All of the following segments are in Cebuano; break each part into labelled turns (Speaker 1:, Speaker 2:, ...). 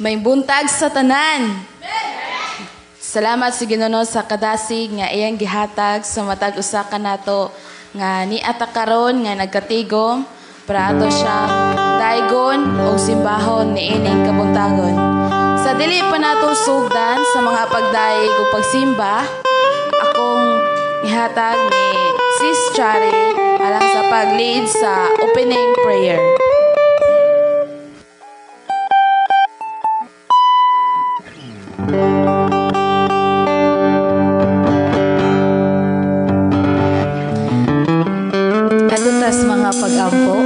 Speaker 1: May buntag sa tanan. Salamat sa Ginoo sa kadasig nga iyang gihatag sa matag usa kanato nga niata karon nga nagkatigom para ato siya daygon og simbahon niining kabuntagon. Sa dili pa nato sugdan sa mga pagdayeg ug pagsimba, akong ihatag ni Sis Chari alang sa pag-lead sa opening prayer.
Speaker 2: Adutas mga pag-ampo.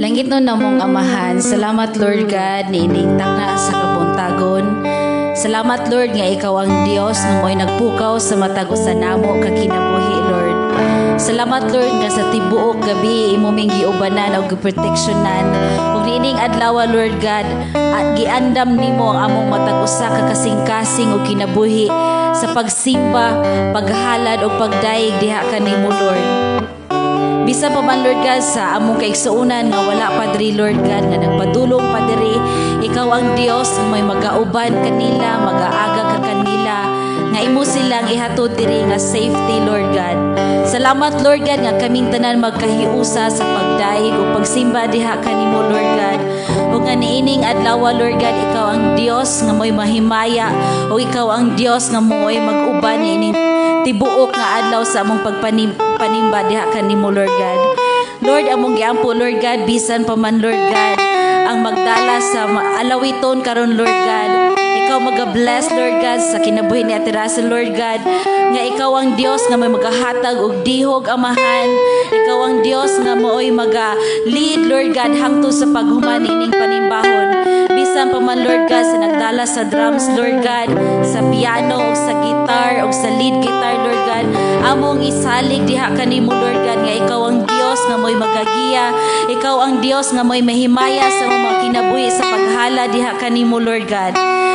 Speaker 2: Langit no namong Amahan, salamat, Lord God, niining takna sa kabuntagon. Salamat, Lord, nga ikaw ang Dios nga mo'y nagpukaw sa matag usa namo ka kinabuhi, Lord. Salamat, Lord, nga sa tibuok gabi imo ming giubanan og giproteksyonan. Ug niining adlaw, Lord God, at giandam nimo ang among matag usa ka kasing-kasing og kinabuhi sa pagsimba, paghalad ug pagdayeg diha kanimo, Lord. Bisan pa man, Lord God, sa among kaigsuonan nga wala pa diri, Lord God, nga nagpadulong pa diri, ikaw ang Dios nga may magauban kanila, magaaga ka kanila, nga imo silang ihatod diri nga safety, Lord God. Salamat, Lord God, nga kaming tanan magkahiusa sa pagdayeg ug pagsimba diha kanimo, Lord God. Ug nga niining adlaw, Lord God, ikaw ang Dios nga mo'y mahimaya ug ikaw ang Dios nga mo'y mag-uban niining tibuok nga adlaw sa among pagpanimba diha kanimo, Lord God. Lord, among giampo, Lord God, bisan pa man, Lord God, ang magdala sa alawiton karon, Lord God. Ikaw maga-bless, Lord God, sa kinabuhi ni Ate Russell, Lord God, nga ikaw ang Dios nga may magahatag og dihog, Amahan. Ikaw ang Dios nga mooy maga-lead, Lord God, hangtod sa paghuman ining panimbahon. Bisan pa man, Lord God, sa nagdala sa drums, Lord God, sa piano, o sa guitar, o sa lead guitar, Lord God, among isalig diha kanimo, Lord God, nga ikaw ang Dios nga mo'y magagiya, ikaw ang Dios nga mo'y mahimaya sa mga kinabuhi sa paghala diha kanimo, Lord God.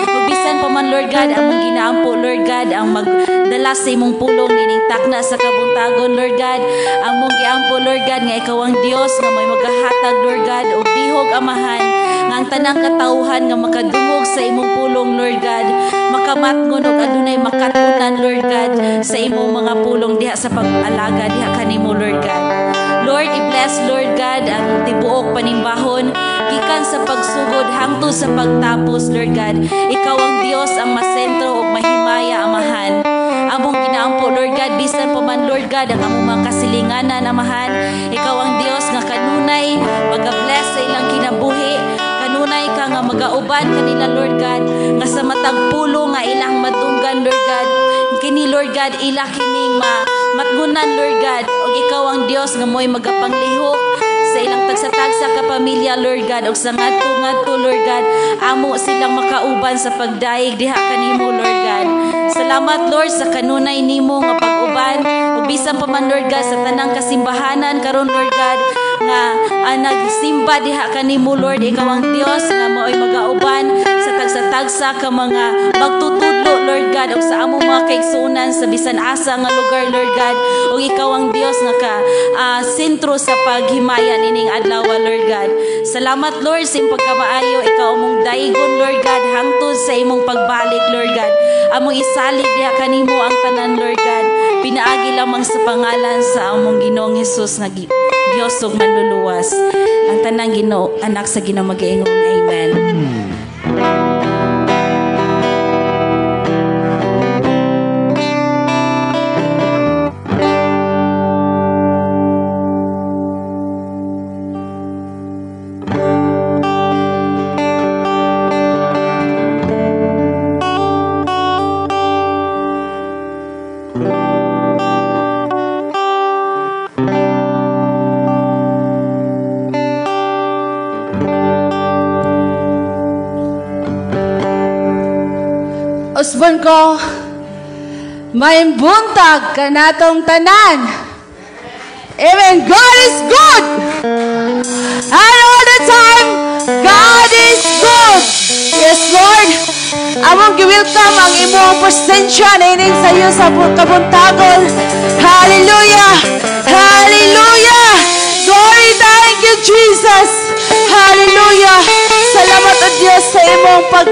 Speaker 2: Ug bisan pa man, Lord God, among ginaampo, Lord God, ang magdala sa imong pulong nining takna sa kabuntagon, Lord God, among giampo, Lord God, nga ikaw ang Dios nga mo'y magahatag, Lord God, og dihog, Amahan, nga ang tanang katawhan nga makadungog sa imong pulong, Lord God, makamatngon og adunay makatunan, Lord God, sa imong mga pulong diha sa pag-alaga diha kanimo, Lord God. Lord, i-bless, Lord God, ang tibuok panimbahon gikan sa pagsugod hangtod sa pagtapos, Lord God. Ikaw ang Dios ang masentro ug mahimaya, Amahan. Among ginaampo, Lord God, bisan pa man, Lord God, ang among mga kasilinganan, Amahan, ikaw ang Dios nga kanunay maga-bless sa ilang kinabuhi. Kanunay ka nga magauban kanila, Lord God, nga sa matag pulo nga ilang madunggan, Lord God. Kini, Lord God, ila kining matgunan, Lord God, ug ikaw ang Dios nga mo'y magapanglihok sa ilang tagsa-tagsa ka pamilya, Lord God, ug sa ngadto-ngadto, Lord God, amo silang makauban sa pagdayeg diha kanimo, Lord God. Salamat, Lord, sa kanunay nimo nga pag-uban, ug bisan pa man, Lord God, sa tanang kasimbahanan karon, Lord God, nga nagsimba diha kanimo, Lord, ikaw ang Dios nga maoy magauban sa tagsa-tagsa ka mga magtutudlo, Lord God, ug sa among mga kaigsuonan sa bisan asa nga lugar, Lord God, ug ikaw ang Dios nga ka sentro sa paghimaya nining adlaw, Lord God. Salamat, Lord, sa imong pagkamaayo, ikaw among daygon, Lord God, hangtod sa imong pagbalik, Lord God. Among isalig diha kanimo ang tanan, Lord God, pinaagi lamang sa pangalan sa among Ginoong Hesus nga Dios ug manluluwas. Ang tanang Ginoo, anak sa Ginoo mag-iingong amen.
Speaker 1: Usbon ko, may buntag kanatong tanan. Amen. God is good. And all the time, God is good. Yes, Lord. Among gi-welcome ang imong presensya nining sa iyo sa kabuntagon. Hallelujah. Hallelujah. Glory to
Speaker 3: Thank you, Jesus. Hallelujah. Salamat o Diyos sa imong pag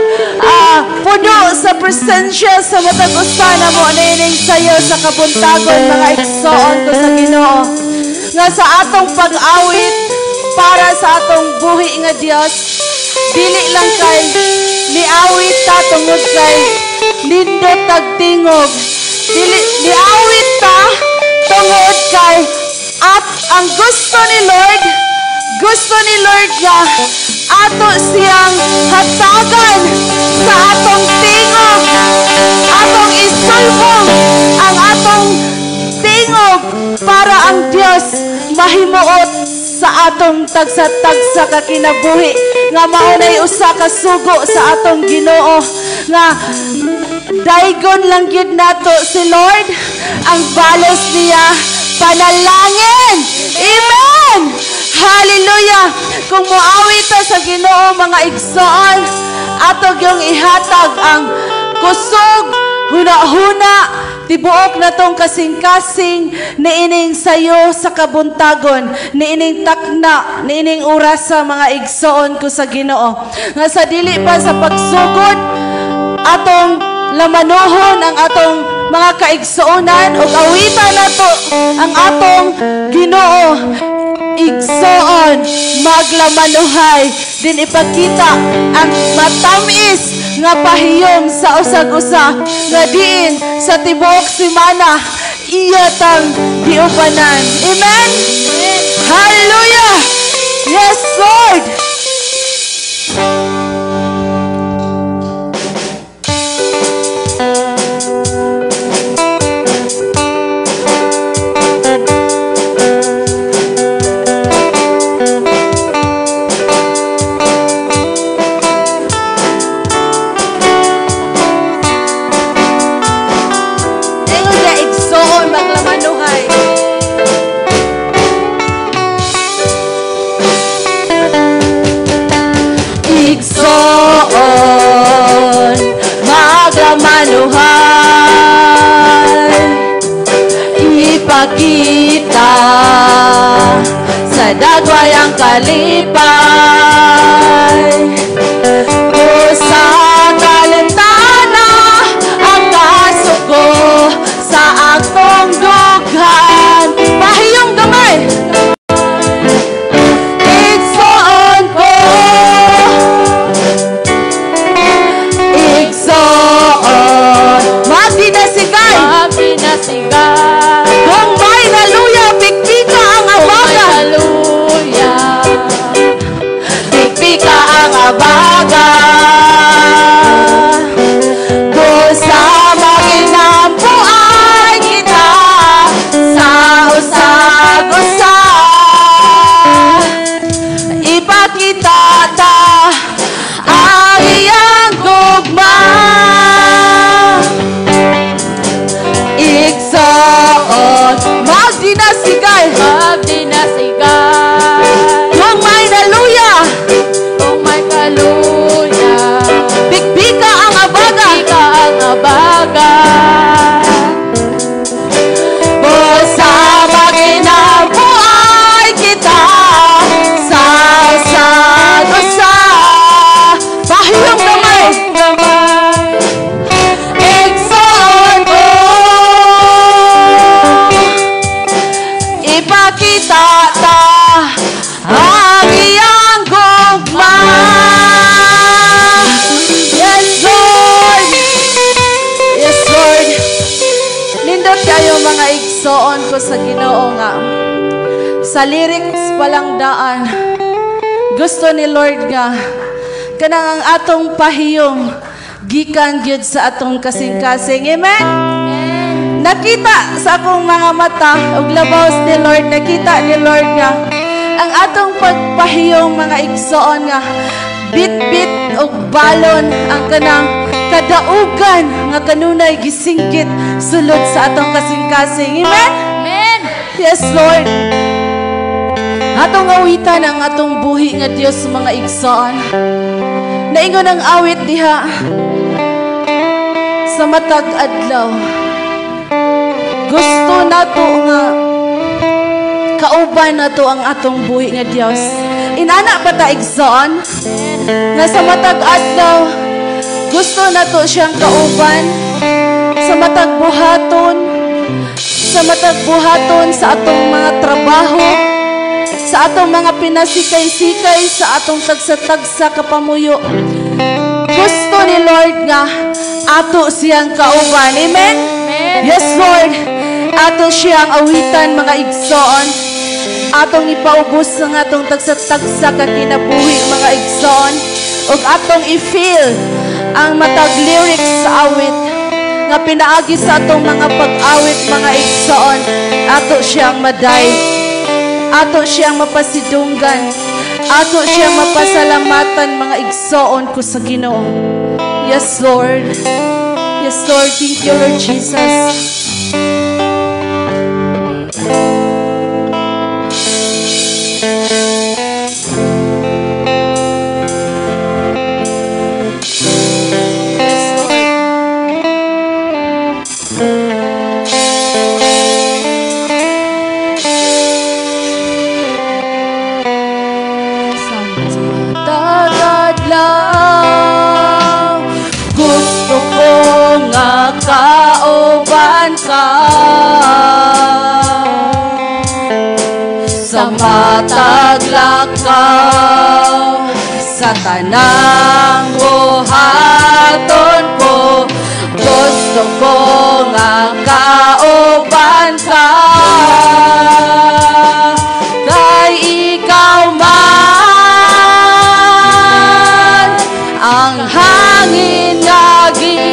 Speaker 3: puno sa presensya sa matag usa namo niining sayo sa kabuntagon, mga igsoon ko sa Ginoo. Nga sa atong pag-awit para sa atong buhi nga Dios, dili lang kay niawit ta tungod kay nindot tag tingog. Dili niawit ta tungod kay at ang gusto ni Lord nga ato siyang hatagan sa atong tingog, atong isulbong ang atong tingog para ang Dios mahimuot sa atong tagsa-tagsa ka kinabuhi, nga maunay usa ka sugo sa atong Ginoo nga daygon lang gyud nato si Lord, ang balos niya panalangin. Amen. Hallelujah. Kung moawit ta sa Ginoo, mga igsoon, ato gyung ihatag ang kusog, huna-huna, tibuok na tong kasing-kasing niining sayo sa kabuntagon, niining takna, niining oras sa mga igsoon ko sa Ginoo. Nga sa dili pa sa pagsugod, atong lamanuhon ang atong mga kaigsuonan ug awitan nato ang atong Ginoo. Igsoon, maglamanuhay din, ipakita ang matamis nga pahiyom sa usag-usa nga diin sa tibuok semana iya tang giubanan. Amen. Hallelujah. Yes, Lord. Ingon niya, igsoon, maglamanuhay. Igsoon, maglamanuhay, ipakita sa dagway ang kalipay. Sa kalentana ang kasuko sa akong dughan. Pahiyong gamay. Igsoon ko, igsoon, magdinasigay.
Speaker 1: Magdinasigay.
Speaker 3: Kung may naluya, pikpika ang abaga.
Speaker 1: Hallelujah.
Speaker 3: Pikpika ang abaga. Sa maginampuan kita sa usag-usa, ipakita ta ang iyang gugma. Igsoon, magdinasigay.
Speaker 1: Magdinasigay.
Speaker 3: Kung may naluya,
Speaker 1: Kung may kaluya,
Speaker 3: pikpika ang abaga.
Speaker 1: Pikpika ang abaga.
Speaker 3: Sa maginampuay kita sa usag-usa. Pahiyong gamay. Igsoon ko, ipakita ta ang iyang gugma. Yes, Lord. Yes, Lord. Nindot kayo, mga igsoon ko sa Ginoo, nga sa lyrics palang daan, gusto ni Lord nga kanang ang atong pahiyom gikan gyud sa atong kasing-kasing. Amen. Nakita sa akong mga mata ug labaw ni Lord, nakita ni Lord nga ang atong pagpahiyom, mga igsoon, nga bit-bit og balon ang kanang kadaugan nga kanunay gisingkit sulod sa atong kasing-kasing. Amen.
Speaker 1: Amen.
Speaker 3: Yes, Lord. Atong awitan ang atong buhi nga Dios, mga igsoon. Naingon ang awit diha sa matag adlaw. Gusto nato nga Kauban nato ang atong buhi nga Dios. Inana ba ta, igsoon? Nga sa matag adlaw, gusto nato siyang kauban sa matag buhaton sa atong mga trabaho, sa atong mga pinasikay-sikay, sa atong tagsa-tagsa kapamuyo. Gusto ni Lord nga ato siyang kauban. Amen? Yes, Lord. Ato siyang awitan, mga igsoon. Atong ipaubos ang atong tagsa-tagsa ka kinabuhi, mga igsoon. Ug atong i-feel ang matag lyrics sa awit nga pinaagi sa atong mga pag-awit, mga igsoon. Ato siyang maday. Ato siyang mapasidunggan. Ato siyang mapasalamatan, mga igsoon ko sa Ginoo. Yes, Lord. Yes, Lord. Thank you, Lord Jesus.
Speaker 1: Yes, Lord. Sa matag adlaw,
Speaker 3: gusto ko nga kauban ka sa matag lakaw, sa tanang buhaton ko. Gusto ko nga kauban ka, kay ikaw man ang hangin nga ginhawa.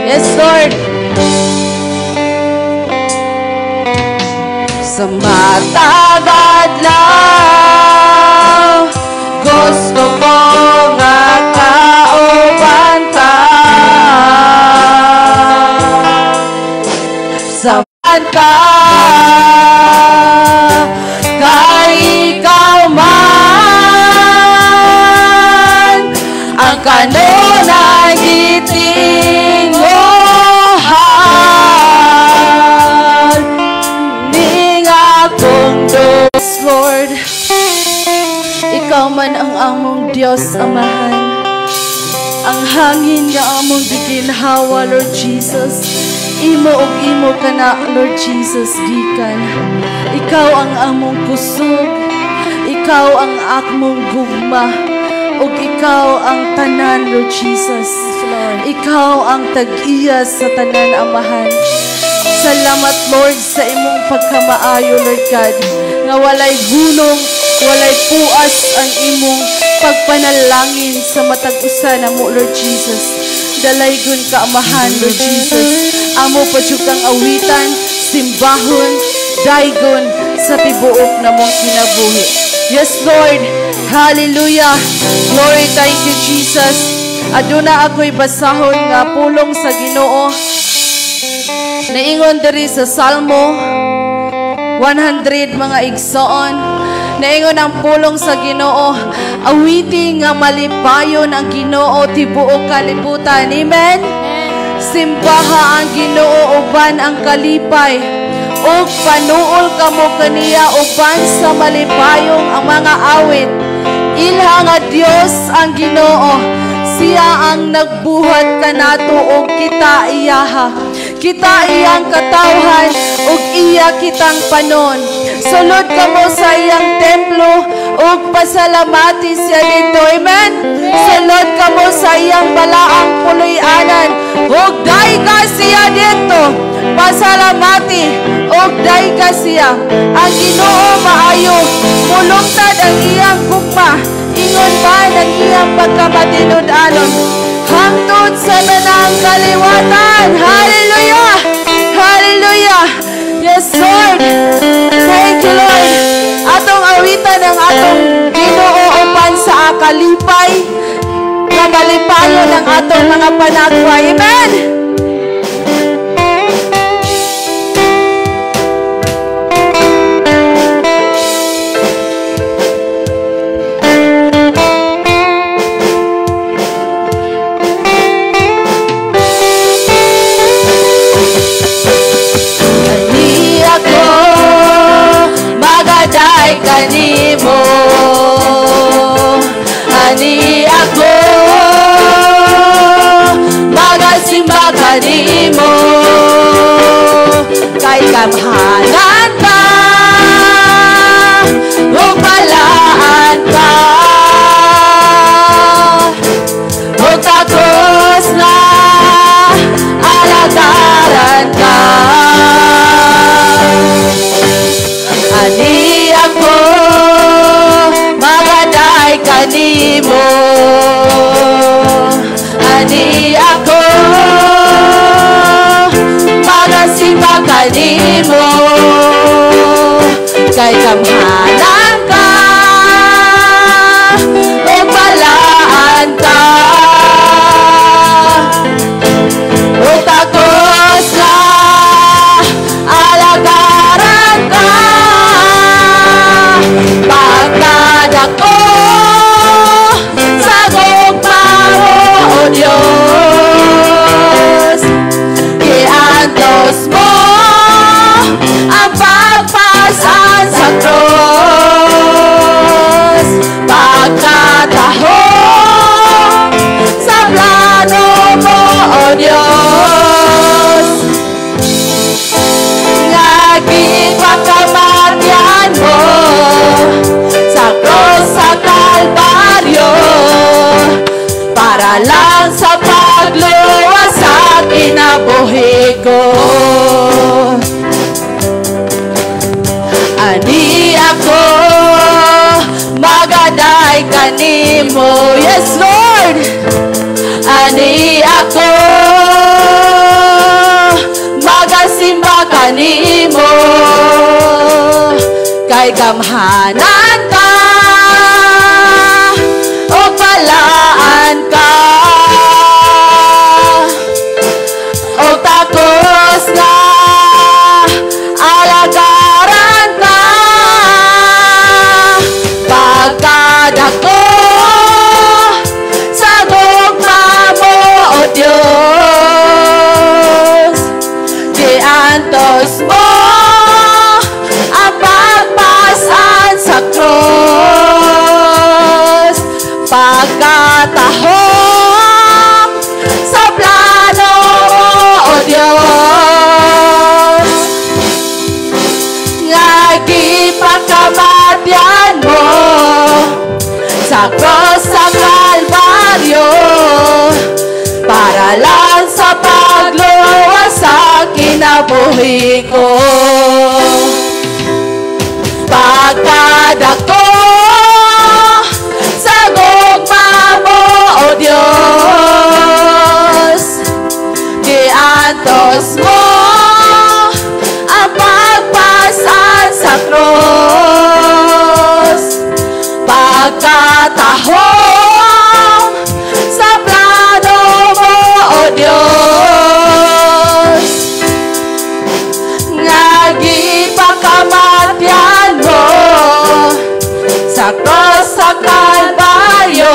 Speaker 3: Yes, Lord. Sa matag adlaw, gusto ko nga kauban ka sa ka, kay ikaw man ang kanunay gitinguhan ning akong Diyos. Lord, ikaw man ang among Diyos, Amahan. Ang hangin nga among giginhawa, Lord Jesus. Imo ug imo kana, Lord Jesus, gikan. Ikaw ang among kusog. Ikaw ang among gugma. Ug ikaw ang tanan, Lord Jesus. Ikaw ang tag-iya sa tanan, Amahan. Salamat, Lord, sa imong pagkamaayo, Lord God. Nga walay hunong, walay puas ang imong pagpanalangin sa matag usa namo, Lord Jesus. Dalaygon ka, Amahan, Lord Jesus. Amo pa jud kang awitan, simbahon, daygon sa tibuok namong kinabuhi. Yes, Lord. Hallelujah. Glory, thank you, Jesus. Aduna ako'y basahon nga pulong sa Ginoo. Naingon diri sa Salmo 100, mga igsoon. Naingon ang pulong sa Ginoo, awiti nga malipayon ang Ginoo, tibuok kalibutan. Amen. Simbaha ang Ginoo uban ang kalipay. Ug panuol kamo kaniya uban sa malipayong ang mga awit. Ilha nga Dios ang Ginoo. Siya ang nagbuhat kanato ug kita iyaha. Kita iyang katawhan ug iya kitang panon. Sulod kamo sa iyang templo ug pasalamati siya didto. Amen. Sulod kamo sa iyang balaang puloy-anan ug dayga siya didto. Pasalamati ug dayga siya. Ang Ginoo maayo, mulungtad ang iyang gugma, ingon man ang iyang pagkamatinud-anon hangtod sa tanang kaliwatan. Hallelujah! Hallelujah! Yes, Lord! Thank you, Lord! Atong awitan ang atong Ginoo uban sa kalipay, kamalipayon ang atong mga panagway. Amen! kanimo. Ani ako magasimba kanimo, kay gamhanan ka ug balaan ka, ug takos na alagaran ka. Ani ako magaday kanimo, ani ako magasimba kanimo, kay gamhanan ka ug balaan ka, ug takos na alagaran ka. Pagkadako sa gugma mo, O Diyos, giantos mo ang pagpasan sa krus. Pagkataho sa plano mo, O Diyos, nga gipakamatyan mo sa krus sa Kalbaryo, para lang sa pagluwas sa kinabuhi ko. Ani ako magaday kanimo, yes Lord. Ani ako magasimba kanimo, kay gamhanan ka ug balaan ka, ug takos nga alagaran ka. Pagkadako sa gugma mo, O Diyos, giantos mo ang pagpasan sa krus. Pagkatahong sa plano mo, O Diyos, nga gipakamatyan mo sa krus sa Kalbaryo, para lang sa pagluwas sa kinabuhi ko. Pagkadako sa gugma mo, O Diyos, giantos mo ang pagpasan sa krus. Pagkatahong sa plano mo, O Diyos, nga gipakamatyan mo sa krus sa Kalbaryo,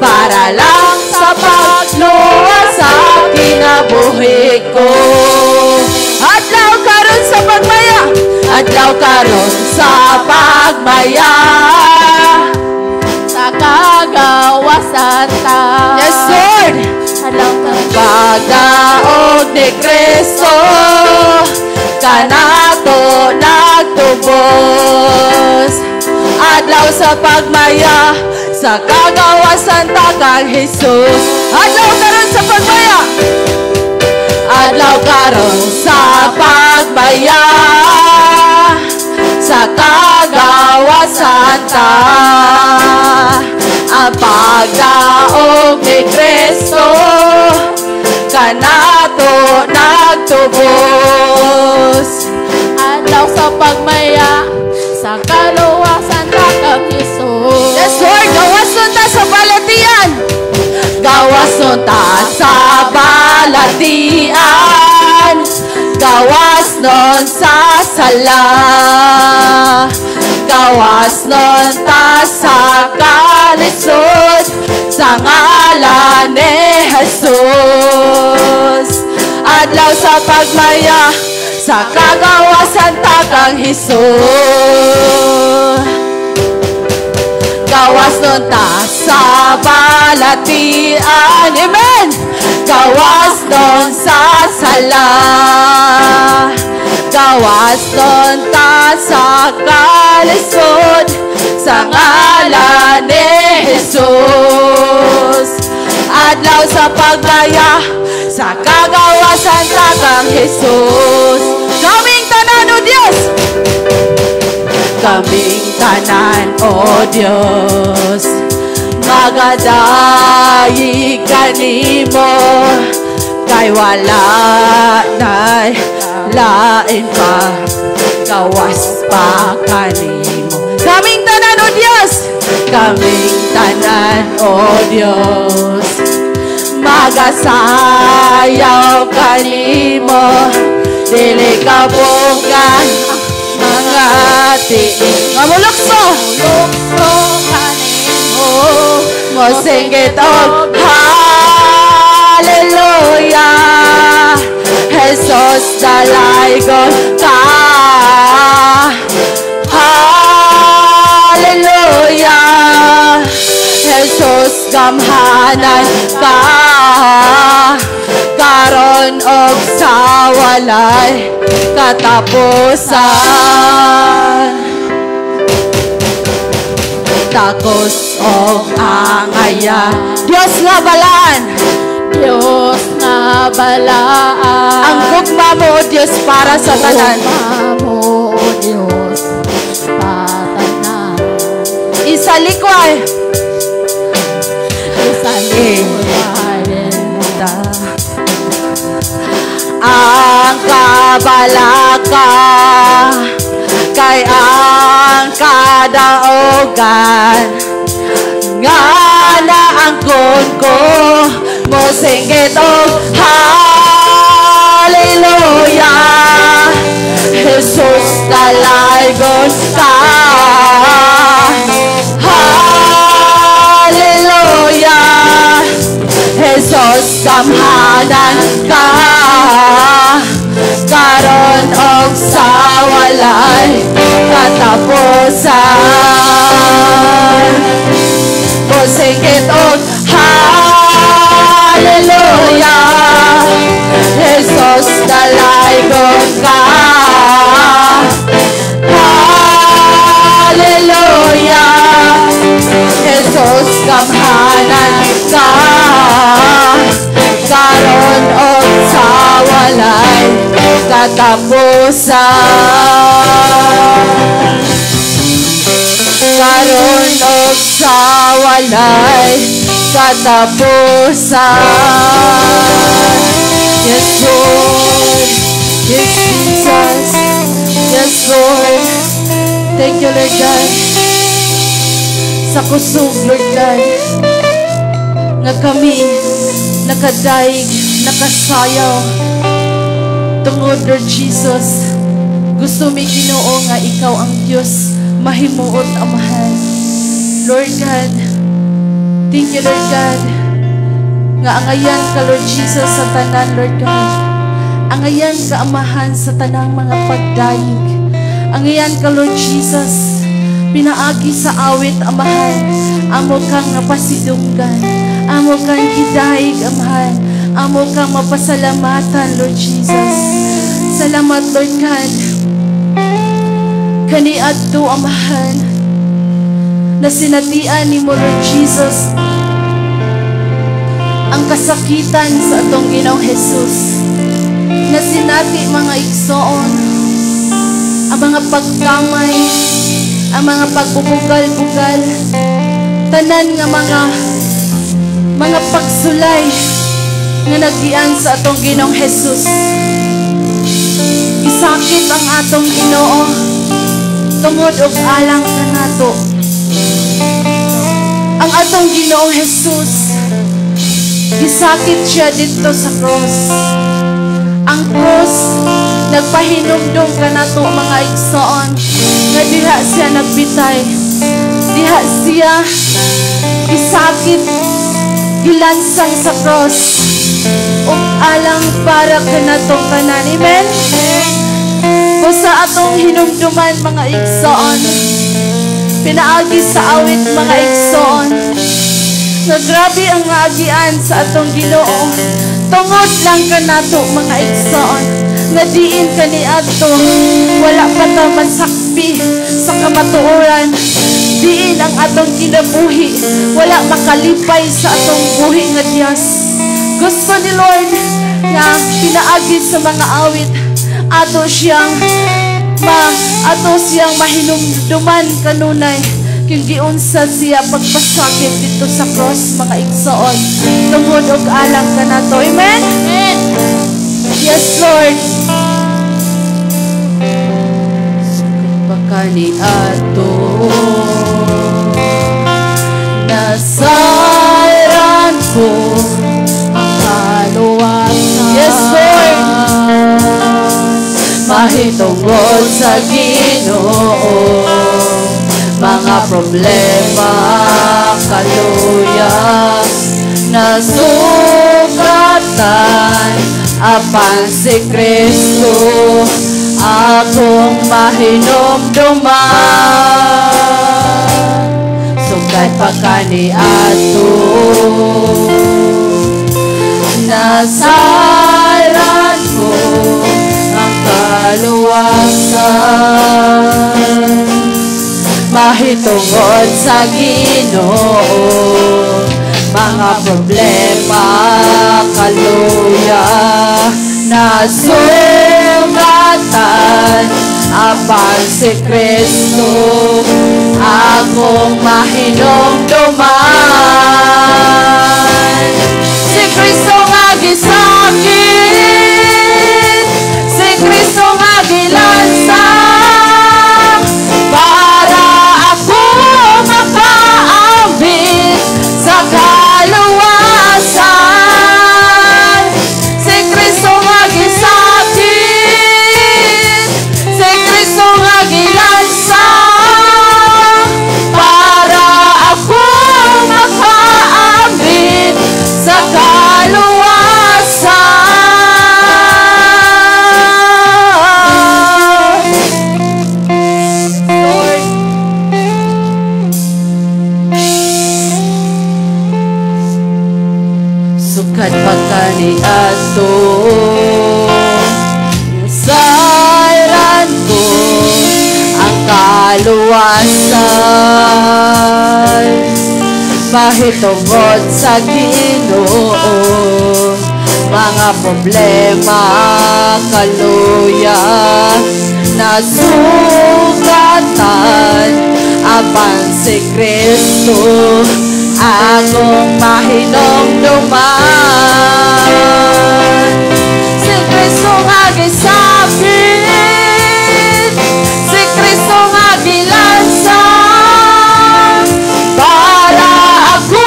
Speaker 3: para lang sa pagluwas sa kinabuhi ko. Adlaw karon sa pagmaya, adlaw karon sa pagmaya,
Speaker 1: sa kagawasan ta.
Speaker 3: Yes Lord.
Speaker 1: Adlaw karon
Speaker 3: Pagdaog ni Kristo kanato nagtubos. Adlaw sa pagmaya sa kagawasan ta kang Jesus. Adlaw karon sa pagmaya, adlaw karon sa pagmaya, sa kagawasan ta. Ang pagdaog ni Kristo kanato nagtubos.
Speaker 1: Adlaw sa pagmaya sa kaluwasan ta kang Jesus.
Speaker 3: Yes Lord, gawason ta sa balatian, gawason ta sa balatian, gawas nun sa sala, gawas nun ta sa kalisod, sa ngalan ni Jesus. Adlaw sa pagmaya Sa kagawasan ta kang Jesus. Gawas nun ta sa balatian. Amen! Gawas nun sa sala. Gawas nun ta sa kalisod sa ngalan ni Jesus. Adlaw sa paglaya sa kagawasan ta kang Jesus. Kaming tanan, O Dios! Kaming tanan, O Dios, magadayeg kanimo, kay wala nay lain pa gawas pa kanimo. Kaming tanan, O Dios! Kaming tanan, O Dios, magasayaw kanimo, dili ka bukan mga tiil. Mamulukso!
Speaker 1: Lukso kanimo.
Speaker 3: Mosinggit og hallelujah, Jesus dalaygon ka. Hallelujah, Jesus gamhanan ka, karon og sa walay katapusan. Takos og angaya, Dios nga balaan.
Speaker 1: Dios nga balaan.
Speaker 3: Ang gugma mo, O Dios, para sa tanan.
Speaker 1: Gugma mo, O Dios, patanan.
Speaker 3: Isalikway.
Speaker 1: Isalikway.
Speaker 3: Ang kabalaka, kay ang kadaugan nga naangkon ko, mosinggit og hallelujah, Jesus dalaygon ka. Hallelujah, Jesus gamhanan ka, karon og sa walay katapusan. Mosinggit og hallelujah, Jesus dalaygon ka. Hallelujah, Jesus gamhanan ka, karon og sa walay katapusan. Karon og sa walay katapusan. Yes, Lord. Yes, Jesus. Yes, Lord. Thank you, Lord God. Sa kusog, Lord God, nga kami nakadaig, nakasayaw tungod, Lord Jesus, gusto mi, Ginoo, nga ikaw ang Diyos mahimuot amahan. Lord God, thank you, Lord God, nga angayan ka, Lord Jesus, sa tanan, Lord God. Angayan ka, amahan, sa tanang mga pagdayeg. Angayan ka, Lord Jesus, pinaagi sa awit, amahan. Amo kang napasidunggan. Amo kang gidayeg, amahan. Amo kang mapasalamatan, Lord Jesus. Salamat, Lord God. Kaniadto, amahan, na sinatian nimo, Lord Jesus, ang kasakitan sa atong Ginoong Jesus. Na sinati, mga igsoon, ang mga pagkamay, ang mga pagbubugal-bugal, tanan nga mga pagsulay nga nagian sa atong Ginoong Jesus. Isakit ang atong Ginoo tungod og alang kanato. Ang atong Ginoong Jesus, gisakit siya dito sa cross. Ang cross nagpahinumdum kanato, mga igsoon, nga diha siya nagbitay. Diha siya gisakit, gilansang sa cross ug alang para kanatong tanan. Amen. Busa atong hinumduman, mga igsoon, pinaagi sa awit, mga igsoon, nga grabe ang agian sa atong Ginoo tungod lang kanato, mga igsoon, nga diin kaniadto wala pa ta masakpi sa kamatuoran, diin ang atong kinabuhi wala makalipay sa atong buhi nga Dios. Gusto ni Lord nga pinaagi sa mga awit ato siyang mahinumduman kanunay kung giunsa siya pagpasakit dito sa cross, mga igsoon, tungod og alang kanato. Amen.
Speaker 1: Amen.
Speaker 3: Yes, Lord.
Speaker 1: Pa kaniadto nasayran ko ang kaluwasan.
Speaker 3: Yes, Lord.
Speaker 1: Mahitungod sa Ginoo, mga problema, kaluya, nasugatan, apan si Kristo akong mahinumduman. Sukad pa kaniadto nasayran ko ang kaluwasan. Mahitungod sa Ginoo, mga problema, kaluya, nasugatan, apan si Kristo akong mahinumduman.
Speaker 3: Si Kristo nga gisakit, si Kristo nga gilansang, para ako makaambit sa kaluwasan. Si Kristo nga gisakit, si Kristo nga gilansang, para ako makaambit sa kaluwasan. Lord.
Speaker 1: Sukad pa kaniadto nasayran ko ang kaluwasan. Mahitungod sa Ginoo, mga problema, kaluya, nasugatan, apan si Kristo akong mahinumduman.
Speaker 3: Si Kristo nga gisakit, si Kristo nga gilansang, para ako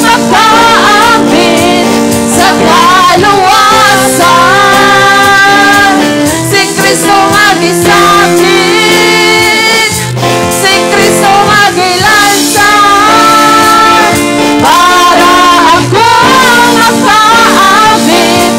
Speaker 3: makaambit sa kaluwasan. Si Kristo nga gisakit, si Kristo nga gilansang, para ako makaambit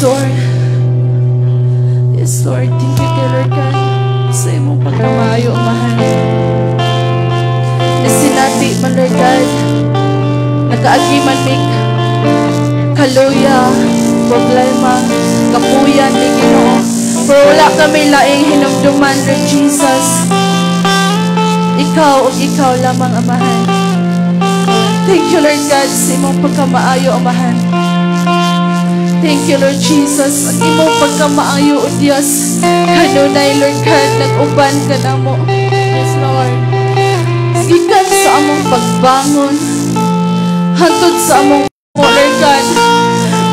Speaker 3: Lord. Yes, Lord. Thank you kay Lord God sa imong pagkamaayo, Amahan. Nasinati man, Lord God, nakaagi man mig kaluya, problema, kapuyan ni Ginoo. Pero wala kami laing hinumduman, Lord Jesus. Ikaw ug ikaw lamang, Amahan. Thank you, Lord God, sa imong pagkamaayo, Amahan. Thank you, Lord Jesus. Ang imong pagkamaayo, O Diyos. Kanunay, Lord God, nag-uban ka namo.
Speaker 1: Yes, Lord.
Speaker 3: Gikan sa among pagbangon, hantod sa among mo, Lord God.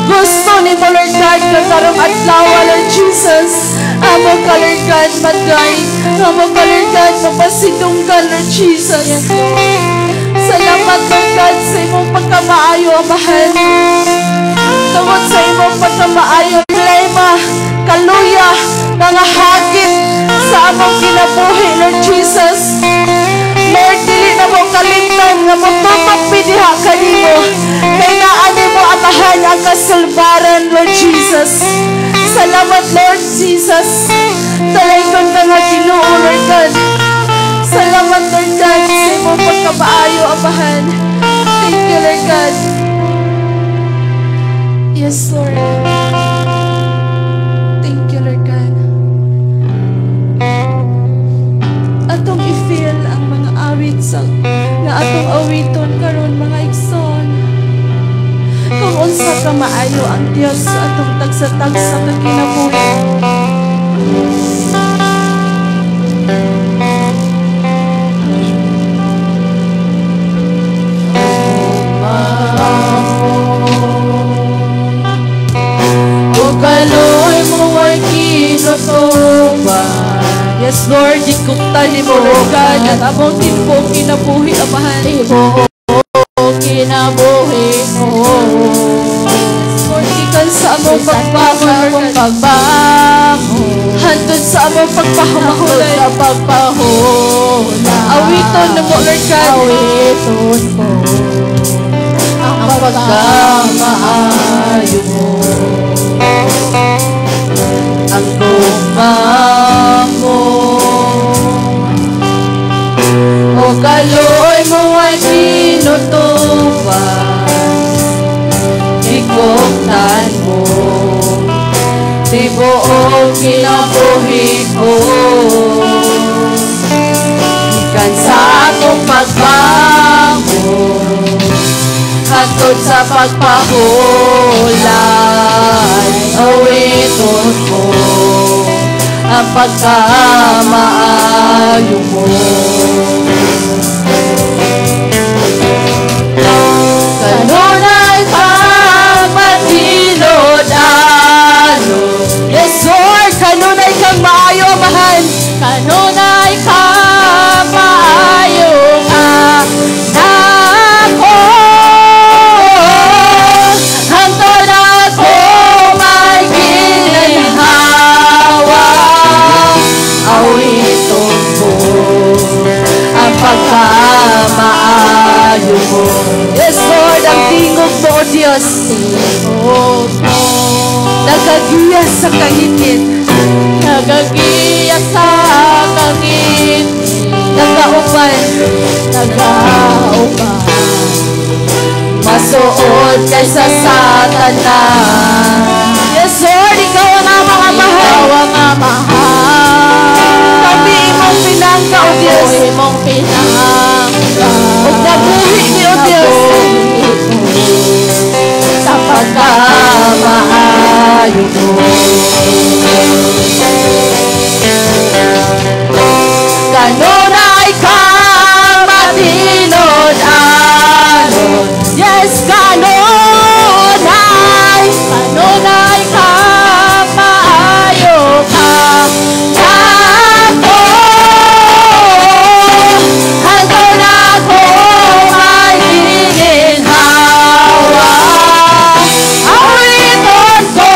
Speaker 3: Gusto ni mo, Lord God, nga karong adlaw, Lord Jesus. Amo ka, Lord God, mag-guide. Amo ka, Lord God, mapasidunggan, Lord Jesus. Salamat, Lord God, sa imong pagkamaayo, Amahan. Tungod sa imong pagkamaayo, problema, kaluya, mga hagit sa among kinabuhi, Lord Jesus. Lord, dili na mo kalimtan nga motutok diha kanimo. Kay naa nimo, Amahan, ang kasulbaran, Lord Jesus. Salamat, Lord Jesus. Talaygon ka nga Ginoo, Lord God. Salamat, Lord God, sa imong pagkamaayo, Amahan. Thank you, Lord God. Yes, Lord. Thank you, Lord God. Atong i-feel ang mga awit sa nga atong awiton karon, mga igsoon. Kung unsa ka maayo ang Dios sa atong tagsa-tagsa ka kinabuhi.
Speaker 1: O kaloy mo ay kinutuban.
Speaker 3: Yes, Lord, gikuptan ni mo, Lord God, ang among tibuok kinabuhi, Amahan.
Speaker 1: Tibuok kinabuhi ko.
Speaker 3: Yes, Lord, gikan sa among pagbangon,
Speaker 1: Sa
Speaker 3: Lord
Speaker 1: among
Speaker 3: God.
Speaker 1: pagbangon,
Speaker 3: Hantod sa among
Speaker 1: hantod
Speaker 3: pagpahumahulay.
Speaker 1: sa pagpahulay.
Speaker 3: Awiton na mo, Lord God.
Speaker 1: Awiton ko ang pagkamaayo mo, ang gugma mo. O kaloy mo ay tinutupan, ikuktan mo tibuok kinabuhi ko. Gikan sa akong pagbangon hantod sa pagpahulay, awiton ko ang pagkamaayo mo. Kanunay kang matinod-ano.
Speaker 3: Yes, Lord, kanunay kang maayo, Amahan.
Speaker 1: Kanunay kang maayo nako. Hantod ako may ginhawa, awiton ko ang pagkamaayo mo.
Speaker 3: Yes, Lord, ang tingog mo, O Diyos,
Speaker 1: Tingog mo
Speaker 3: nagagiya sa kaingit,
Speaker 1: nagagiya sa kangit,
Speaker 3: nagaupan,
Speaker 1: nagaupan,
Speaker 3: masuod kaysa Satanas. Yes, Lord, ikaw ang amang Amahan.
Speaker 1: Ikaw ang Amahan.
Speaker 3: Kami imong pinangka, O Diyos.
Speaker 1: Ako imong pinangka.
Speaker 3: Ug nabuhi mi, O Diyos.
Speaker 1: Sa pagkamaayo mo.
Speaker 3: Kanunay kang matinod-anon. Yes, kanunay.
Speaker 1: Kanunay kang maayo ka
Speaker 3: nako. Hantod ako may giginhawa, awiton ko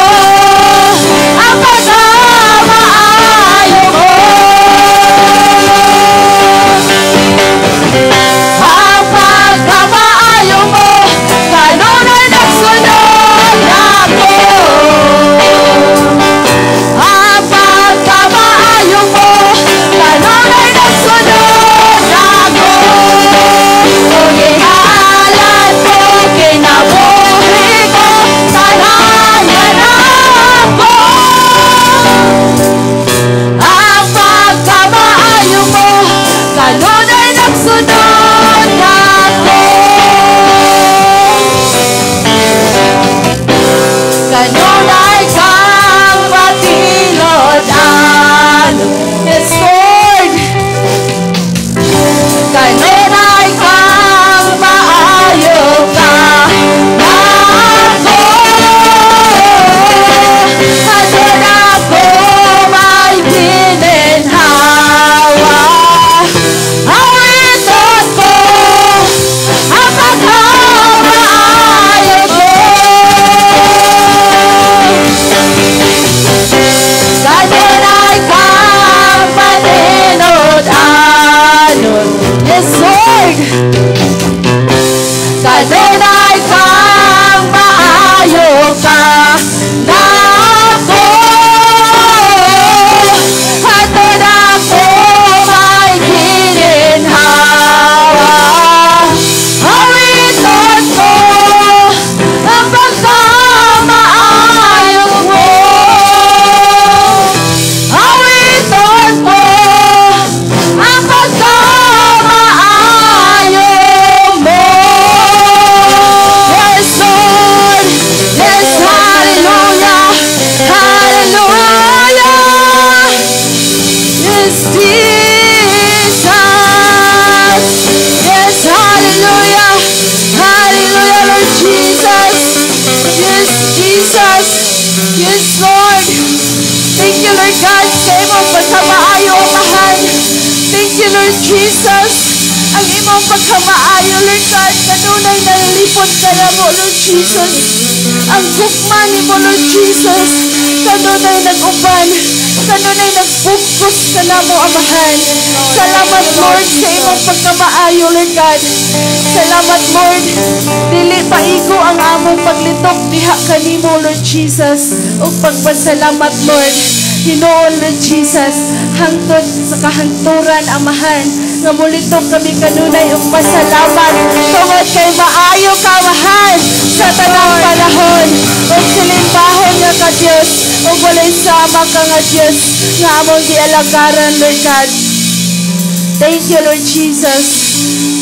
Speaker 3: Yes, Lord. Thank you, Lord God, sa imong pagkamaayo, Amahan. Thank you, Lord Jesus. Ang imong pagkamaayo, Lord God, kanunay nalipod ka na mo, Lord Jesus. Ang gugma nimo, Lord Jesus, kanunay nag-uban, kanunay nagbugkos ka na mo, Amahan. Salamat, Lord, sa imong pagkamaayo, Lord God. Salamat, Lord. Dili paigo ang among paglitok diha kanimo, Lord Jesus. Ug pagpasalamat, Lord. Hinuon, Lord Jesus, hangtod sa kahangturan, Amahan, nga mulitok kami kanunay ug pasalamat tungod kay maayo ka, Amahan, sa tanang panahon. Ug silimbahon nga ka, Dios, ug walay sama ka nga Dios nga among gialagaran, Lord God. Thank you, Lord Jesus.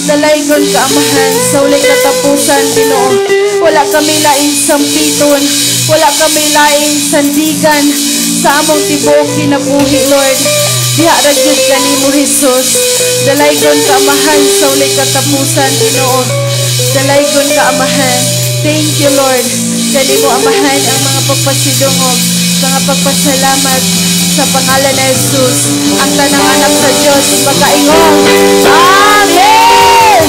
Speaker 3: Dalaygon ka, Amahan, sa walay katapusan, Ginoo. Wala kami laing sampiton, wala kami laing sandigan sa among tibuok kinabuhi, Lord. Diha ra gyud kanimo, Jesus. Dalaygon ka, Amahan, sa walay katapusan, Ginoo. Dalaygon ka, Amahan. Thank you, Lord. Kanimo, Amahan, ang mga pagpasidungog, mga pagpasalamat sa pangalan ni Jesus. Ang tanang anak sa Dios makaingon. Amen!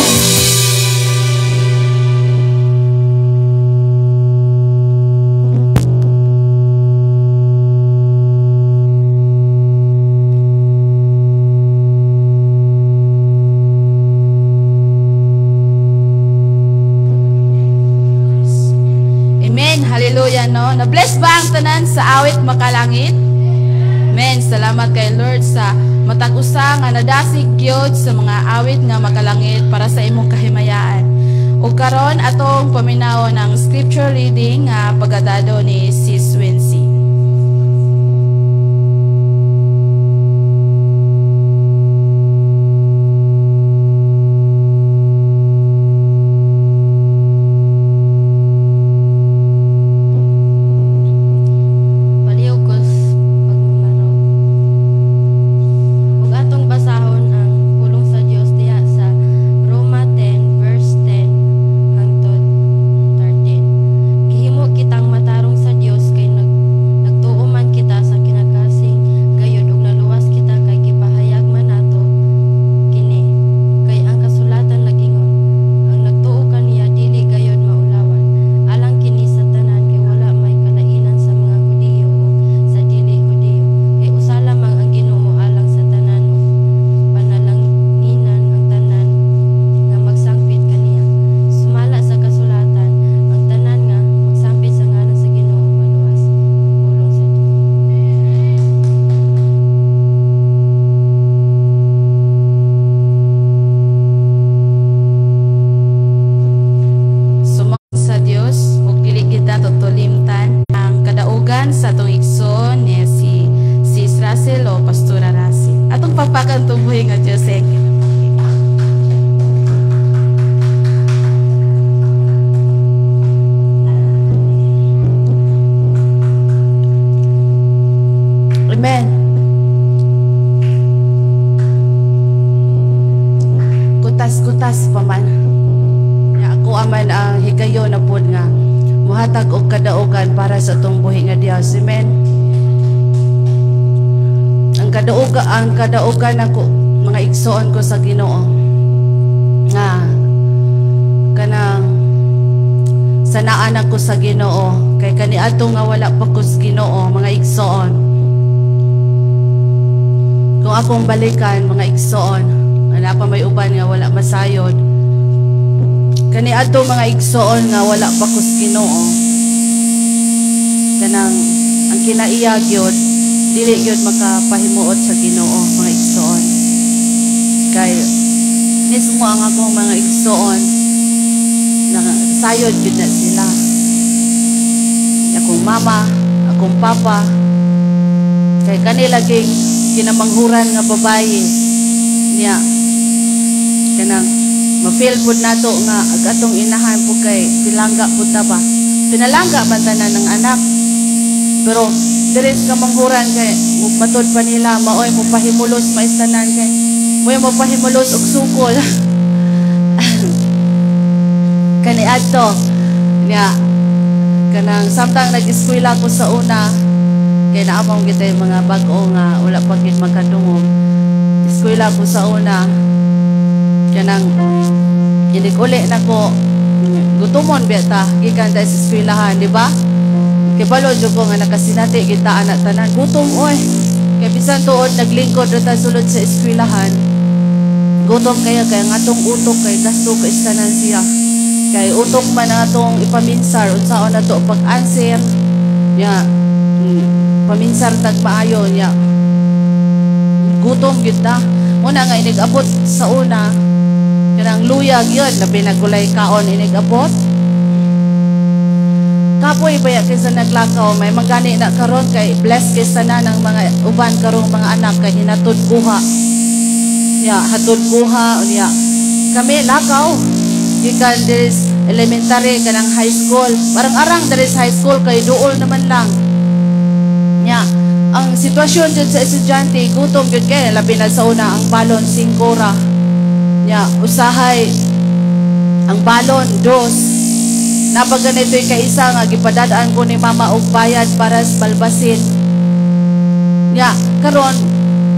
Speaker 1: Amen. Hallelujah, no? Na-bless ba ang tanan sa awit makalangit? Amen. Salamat kay Lord sa matag usa nga nadasig gyud sa mga awit nga makalangit para sa imong kahimayaan. Ug karon atong paminawon ang scripture reading nga pagadado ni Sis Wincy.
Speaker 4: Kitang matarong sa Dios kay nagtuo man kita sa kinakasing gayud ug naluwas kita kay gipahayag man nato kini. Kay ang kasulatan nagingon, ang nagtuo kaniya dili gayud maulawan. Alang kini sa tanan kay wala may kalainan sa mga Hudiyo ug sa dili Hudiyo. Kay usa lamang ang Ginoo alang sa tanan ug panalanginan ang tanan nga magsangpit kaniya. Sumala sa kasulatan, ang tanan nga magsampit sa ngalan sa Ginoo maluwas. Ang pulong sa Dios.
Speaker 1: Sumang sa Dios ug dili kita tutulimtan ang kadaugan sa atong igsoon ni si Sis Russell o Pastora Russell. Atong papakan tubuhi nga Dios sa kinabuhi.
Speaker 3: Amen. Kutas-kutas pa man. Nya ako aman ang higayon na pod nga muhatag og kadaugan para sa atong buhi nga Dios. Amen. Ang kadaugan ako mga igsoon ko sa Ginoo nga kanang sanaan ako sa Ginoo kay kaniadto nga wala pa ko sa Ginoo mga igsoon. Kung akong balikan mga igsoon, wala pa may uban nga wala masayod. Kaniadto mga igsoon nga wala pa ko sa Ginoo. Kanang ang kinaiya gyud dili gyud makapahimuot sa Ginoo mga igsoon. Kay mismo ang akong mga igsoon na sayod gyud na sila. Akong mama, akong papa, kay kanila kay kinamanghuran nga babaye niya. Kanang ma-feel pud nato nga ag atong inahan pud kay pilangga pud ta ba. Pinalangga man tanan ng anak. Pero diri sa kamanghuran kay matud pa nila maoy mo pahimulos maistanan kay moy mo pahimulos og sukol. Kaniadto niya Kanang samtang nag-eskwela ko sa una, kay naamong kita yung mga bag-o nga wala pa gid makadungog. Eskwela ko sa una, kanang inig-uli na ko, gutumon biya ta gikan ta sa eskwelahan, di ba? Kay balo jud ko nga nakasinati kita anak tanan, gutom oy. Kay bisan tuod naglingkod ra ta sulod sa eskwelahan, gutom kaya kay ang atong utok kay gasto kay tanan siya. Kay utok man ang atong ipaminsar unsaon nato pag-answer nya, paminsar tag maayo nya. Gutom gyud ta. Muna nga inig-abot sa una, kanang luyag yun, labi na gulay kaon inig-abot. Kapoy ba ya kaysa naglakaw, may magani na karon kay bless kay sana ng mga uban karong mga anak kay hinatod kuha. Ya, hatod kuha unya. Kami lakaw. Gikan diri elementary kanang high school. Parang arang diri high school kay duol naman lang. Nya, ang sitwasyon jud sa estudyante, gutom jud kay labi na sa una ang balon 5 ra. Nya, usahay ang balon 2. Napaganito'y kaisa nga gipadadaan ko ni mama og bayad para sa balbasin. Nya, karon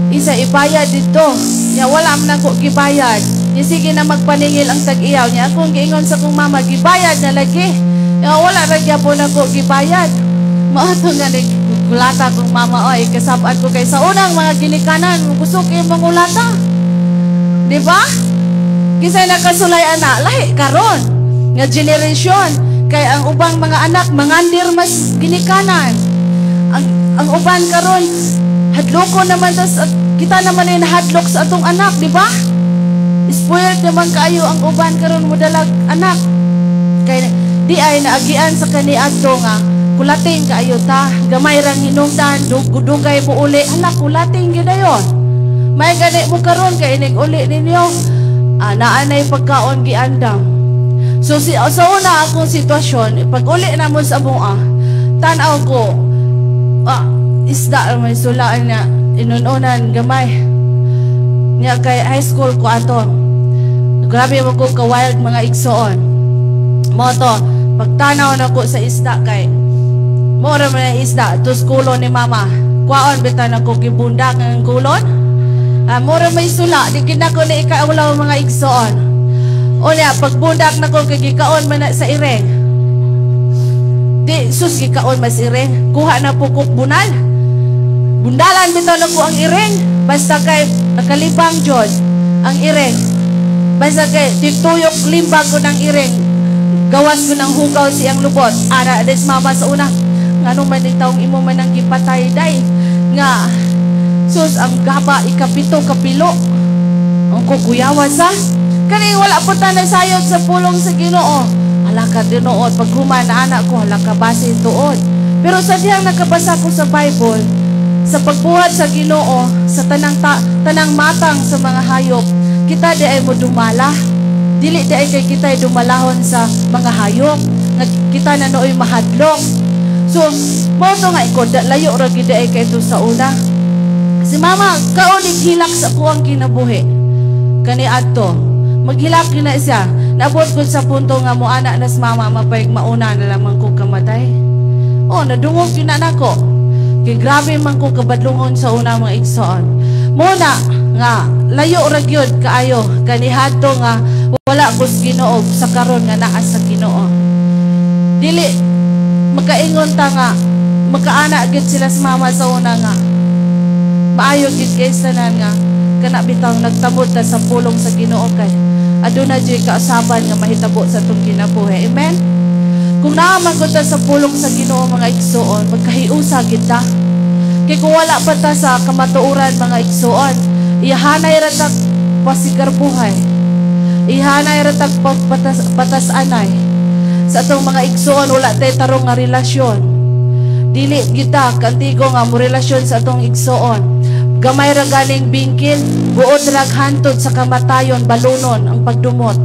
Speaker 3: isa ibayad dito. Nya, wala man ako gibayad. Nya, sige na magpaningil ang tag-iyaw. Nya, akong giingon sa kong mama, gibayad na lagi. Nya, wala ra gyapon ako gibayad. Mao to nga nagkulata kong mama, oy, kasab-an ko kay sa unang mga ginikanan, gusto kay mangulata. Di ba? Kisay nakasulay ana, lahi karon nga generation kay ang ubang mga anak mangandir mas ginikanan. Ang uban karon hadloko naman tas at kita naman ay nahadlok sa atong anak, di ba? Spoiled naman kaayo ang uban karon modalag anak. Kay di ay naagian sa kaniadto nga kulating kaayo ta, gamay rang hinungdan, dugay mo uli, hala kulating gyud ayon. May gani mo karon kay inig uli ninyo, naanay pagkaon giandam. So sa una akong sitwasyon, pag uli na mo sa mua, tan-aw ko, isda may sulaan niya, inununan gamay. Niya kay high school ko ato. Grabe mo ko ka-wild mga igsoon. Mo to, pagtanaw na ko sa isda kay, mura man ang isda, tus kulon ni mama. Kwaon bitan ako gibundak ang kulon. Mura may sula, di kinako na ikaulaw mga igsoon. O niya, pagbundak na ko, kay gikaon man na sa ireng. Di, sus, gikaon mas ireng. Kuha na po kok bunal. Bundalan bitaw na ko ang ireng. Basta kay nakalibang jud ang ireng. Basta kay tituyok limbag ko ng ireng. Gawas ko ng hugaw siyang lubot. Ara, des mama sa una. Ngano man itawng imo man ang gipatay day. Nga, sus, ang gaba, ikapito, kapilo. Ang kukuyawan sa. Kani wala po ta nasayod sa pulong sa Ginoo. Hala ka tinuod, pag human na anak ko, hala ka basin tuod. Pero sa diyang nakabasa ko sa Bible, sa pagbuhat sa Ginoo, sa tanang matang sa mga hayop, kita di ay mo dumala. Dili di ay kay kita ay dumalahon sa mga hayop, nga kita na nooy mahadlok. So, mao to nga iko, layo ra gid ay kay to sa una. Si mama, kaonig hilak sa kuang kinabuhi. Kani adto, maghilak na siya. Naabot ko sa punto nga mo anak nas mama, mapayag mauna na lamang ko kamatay. Oh, nadungog yun na nako. Kay grabe man ko kabadlungon sa una mga igsoon. Muna nga layo ra gyud kaayo kanihadto nga wala ko sa Ginoo sa karon nga naa sa Ginoo. Dili makaingon ta nga makaana gyud sila sa mama sa una nga maayo gyud kay tanan nga kana bitaw nagtamod ta sa pulong sa Ginoo kay aduna jud kausaban nga mahitabo sa atong kinabuhi. Amen. Kung naa man gud ta sa pulong sa Ginoo mga igsoon, magkahiusa gid ta. Kay kung wala pa ta sa kamatuoran mga igsoon, ihanay ra ta pasigarbuhay. Ihanay ra ta patas-anay. Sa atong mga igsoon wala tay tarong nga relasyon. Dili kita kantigo nga mo relasyon sa atong igsoon. Gamay ra ganing bingkil, buot ra hantod sa kamatayon balunon ang pagdumot.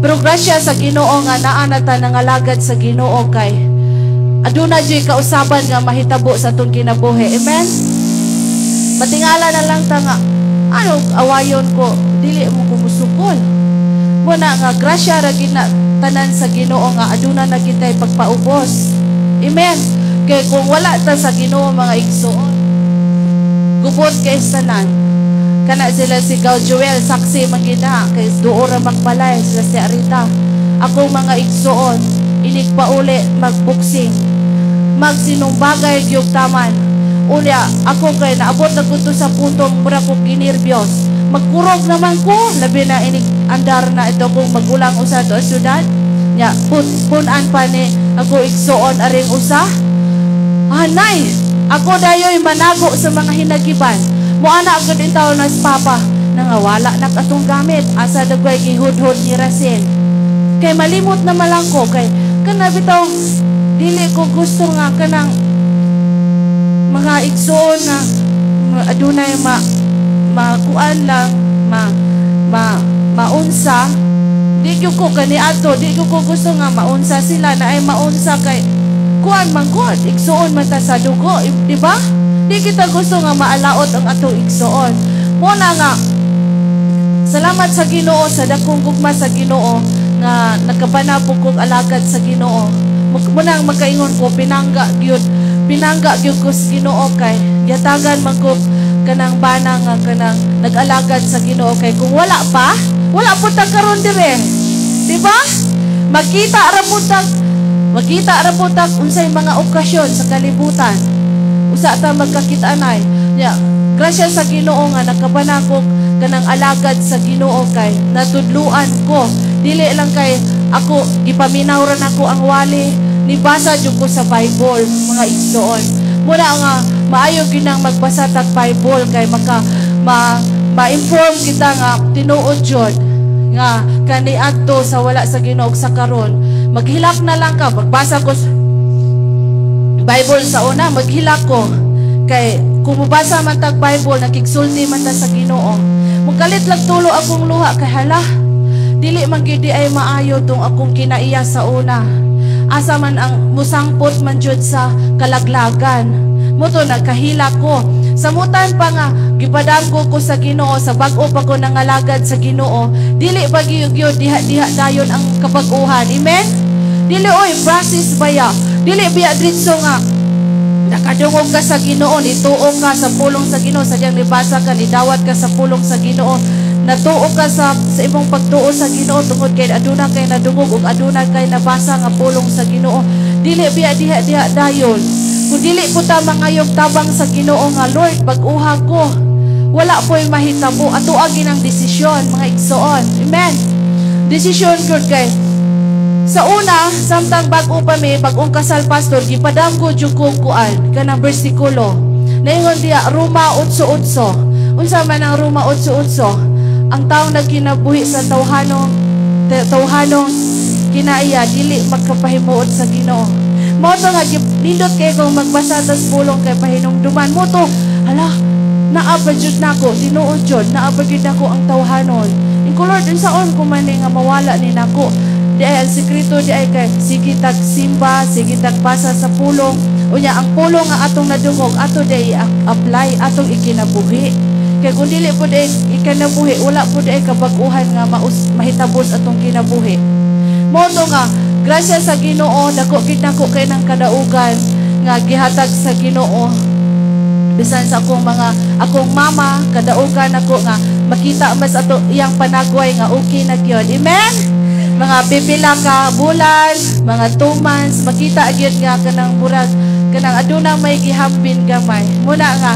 Speaker 3: Pero grasya sa Ginoo nga naa na ta nangalagad sa Ginoo kay aduna jud kausaban nga mahitabo sa atong kinabuhi. Amen. Matingala na lang ta nga ano awayon ko, dili mo ko musukol. Muna nga grasya ra gid na tanan sa Ginoo nga aduna na kitay pagpaubos. Amen. Kay kung wala ta sa Ginoo, mga igsoon, gubot kay tanan. Kana sila si Gaw Joel, saksi man gina kay duo ra magbalay sila si Arita. Akong mga igsoon, inig pauli magboxing, magsinumbagay gyud taman. Unya ako kay naabot na ko to sa puntong mura ko ginerbyos, magkurog naman ko, labi na inig andar na ito kung magulang usa to syudad nya, punan pa ni ako igsoon aring usa. Hanay ako dayoy manago sa mga hinagiban. Moana agad in taon na papa, nangawala na atong gamit, asa dagway gihudhod ni Rasin. Kay malimot na malang ko, kay kana bitaw dili ko gusto nga kanang mga igsoon na adunay ma makuan lang, ma ma maunsa. Di gyud ko kaniadto, di gyud ko gusto nga maunsa sila na ay maunsa kay kuan man gud, igsuon man ta sa dugo, di ba? Di kita gusto nga maalaot ang atong igsuon. Mo na nga salamat sa Ginoo sa dakong gugma sa Ginoo nga nakapanabog kog alagad sa Ginoo. Mo nang makaingon ko, pinangga gyud, pinangga gyud ko sa Ginoo kay gihatagan man ko kanang bana nga kanang nag-alagad sa Ginoo, kay kung wala pa, wala po ta karon dire. Di ba? Makita ra po tag unsay mga okasyon sa kalibutan. Usa ta magkakita-anay. Nya, grasya sa Ginoo nga nakapanakog kanang alagad sa Ginoo kay natudluan ko. Dili lang kay ako gipaminaw ra nako ang wali, nibasa jud ko sa Bible, mga igsoon. Muna nga maayo ginang magbasa tag Bible kay maka ma ma-inform kita nga tinuod jud nga kaniadto sa wala sa Ginoo sa karon. Maghilak na lang ka, magbasa ko sa Bible sa una, maghilak ko. Kay kung mobasa man tag Bible, nakigsulti man ta sa Ginoo. Mukalit lang tulo akong luha kay hala, dili man gyud ay maayo tong akong kinaiya sa una. Asa man ang musangpot man jud sa kalaglagan. Muto nagkahila ko. Samutan pa nga gipadamgo ko sa Ginoo sa bag-o pa ko nangalagad sa Ginoo. Dili ba gyud diha-diha dayon ang kabag-uhan. Amen? Dili oy process baya. Dili biya diretso nga nakadungog ka sa Ginoo, nituo ka sa pulong sa Ginoo, sadyang nibasa ka, nidawat ka sa pulong sa Ginoo, natuo ka sa imong pagtuo sa Ginoo tungod kay aduna kay nadungog ug aduna kay nabasa nga pulong sa Ginoo. Dili biya diha-diha dayon. Kung dili po ta mangayog tabang sa Ginoo nga Lord, bag-uha ko, wala po'y mahitabo. Ato agi ng desisyon, mga igsoon. Amen. Desisyon gud kay sa una, samtang bag-o pa mi, bag-ong kasal, pastor, gipadamgo jud ko kuan kanang bersikulo. Naingon diya Roma 8:8. Unsa man ang Roma 8:8? Ang taong nagkinabuhi sa tawhanong tawhanong kinaiya dili magkapahimuot sa Ginoo. Mao to nga nindot kay kung magbasa tas pulong kay pahinumduman mo to, hala, naa pa jud nako, tinuod jud, naa pa jud nako ang tawhanon. Inko Lord, unsaon ko man ni nga mawala ni nako? Di ay ang sekreto di ay kay sige tag simba, sige tag basa sa pulong. Unya ang pulong nga atong nadungog, ato di i-apply, atong ikinabuhi. Kay kung dili po di ikinabuhi, wala po di kabag-uhan nga mahitabos atong kinabuhi. Mao to nga grasya sa Ginoo, dako gid nako kay nang kadaugan nga gihatag sa Ginoo. Bisan sa akong akong mama, kadaugan ako nga makita mas ato iyang panagway nga okay na gyud. Amen. Mga pipila ka bulan, mga 2 months, makita gyud nga kanang murag kanang aduna may gihambin gamay. Muna nga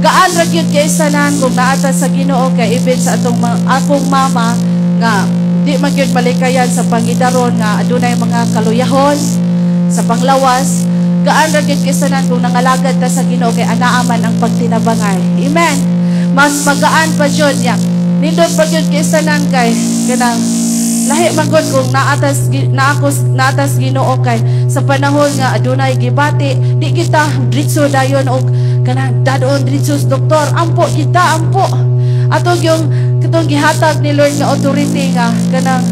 Speaker 3: gaan ra gyud kay sanan kung naata sa Ginoo kay even sa atong akong mama nga di man gyud malikayan sa pangidaron nga adunay mga kaluyahon sa panglawas. Gaan ra gyud kay sanan kung nangalagad ta sa Ginoo kay anaa man ang pagtinabangay. Amen. Mas magaan pa jud nya. Nindot pa gyud kay sanan kay kanang lahi man gud kung naatas Ginoo kay sa panahon nga adunay gibati, di kita diretso dayon og kanang dadon diretso sa doktor. Ampo kita, ampo. Atong yung katong gihatag ni Lord nga authority nga kanang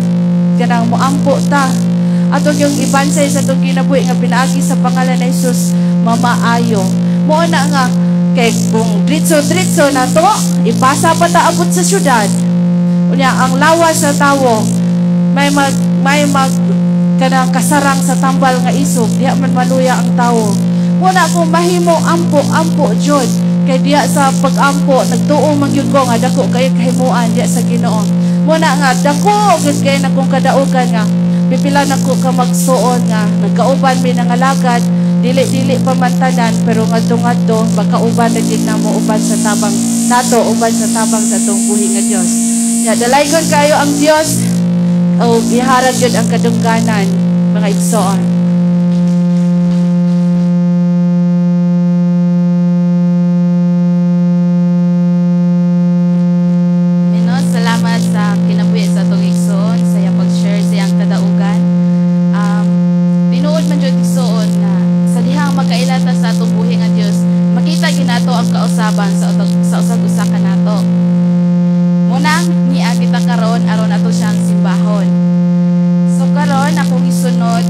Speaker 3: kanang moampo ta. Atong yung ibansay sa atong kinabuhi nga pinaagi sa pangalan ni Jesus mamaayo. Mao na nga kay kung diretso-diretso na to, ipasa pa ta abot sa syudad. Unya ang lawas sa tawo may mag Kanang kasarang sa tambal nga isog, diha man maluya ang tawo. Muna kung mahimo, ampo, ampo jud. Kay diha sa pag-ampo, nagtuo man gyud ko nga dako kay kahimuan diha sa Ginoo. Muna nga dako gyud kay nakong kadaugan nga pipila nako ka magsuon nga nagkauban mi nangalagad, dili-dili pa man tanan, pero ngadto-ngadto magkauban na gyud namo uban sa tabang nato, uban sa tabang sa atong buhi nga Dios. Nya dalaygon kayo ang Dios o giharag gyud ang kadungganan, mga igsoon.
Speaker 1: Mino, salamat sa kinabuhi sa atong igsoon, sa iyang pag-share sa iyang kadaugan. Tinuod man jud, igsoon, nga sa dihang magkailata sa atong buhi nga Dios, makita ginato ang kausaban sa usag-usa kanato. Munang niya kita karon aron ato siyang simbahon. So karon akong isunod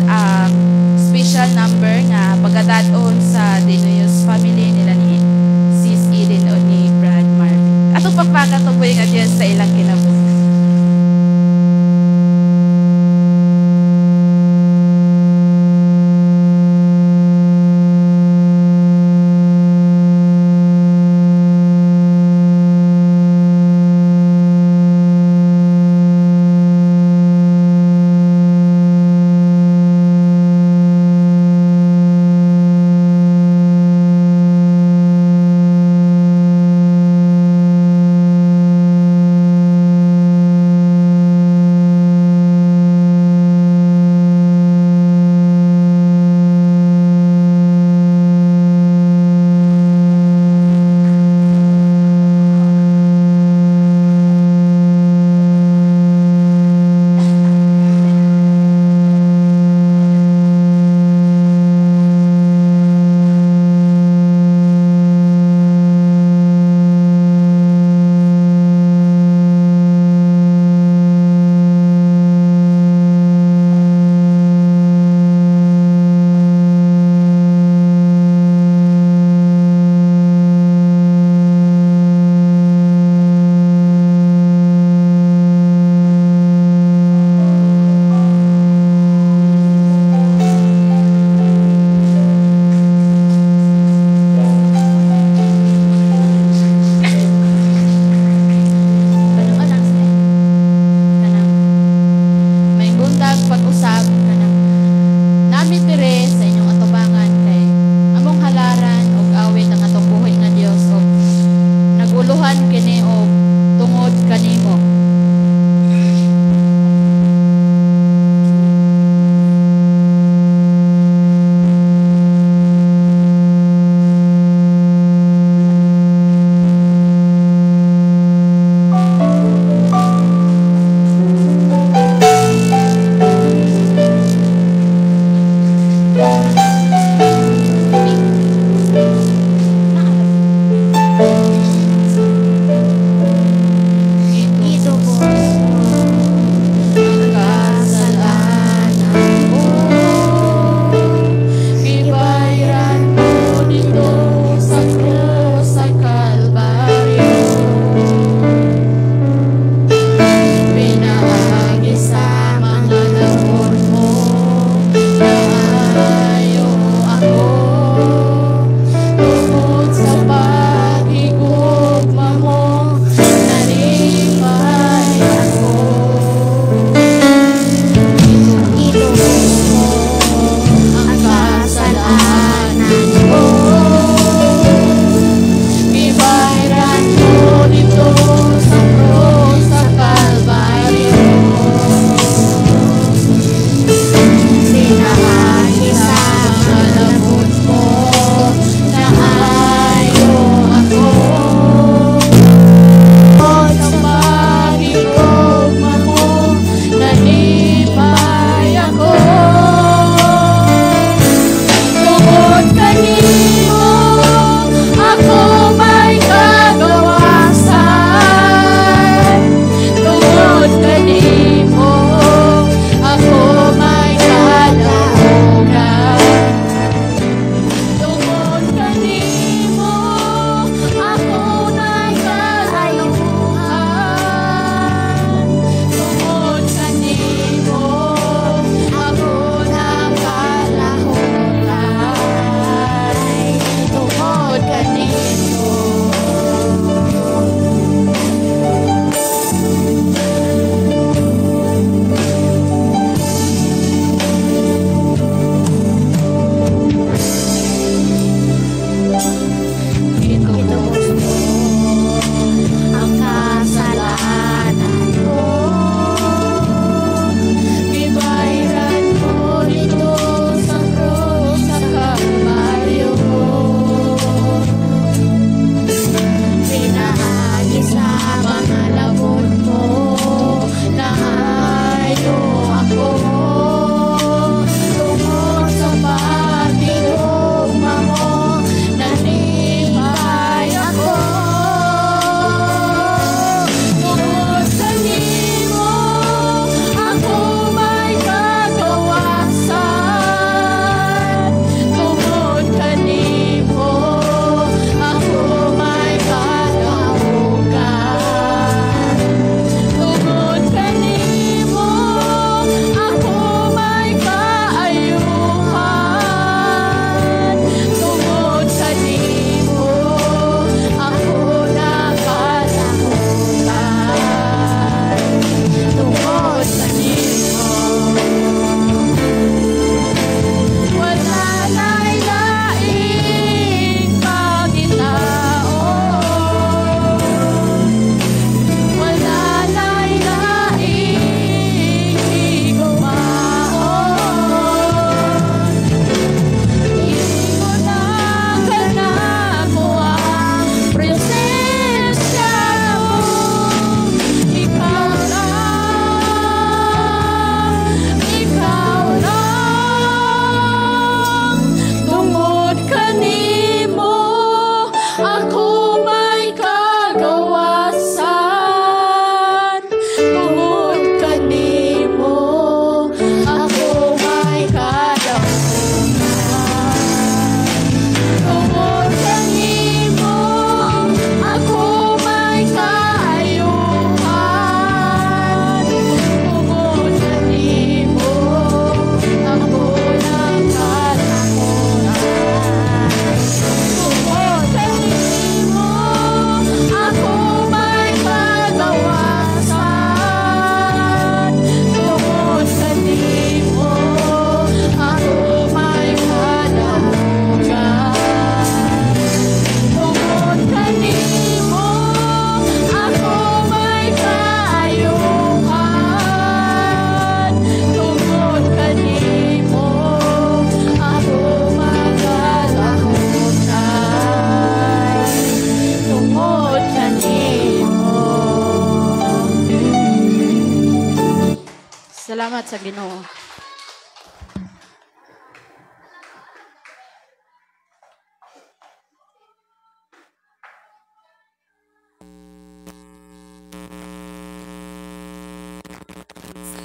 Speaker 5: Salamat sa Ginoo.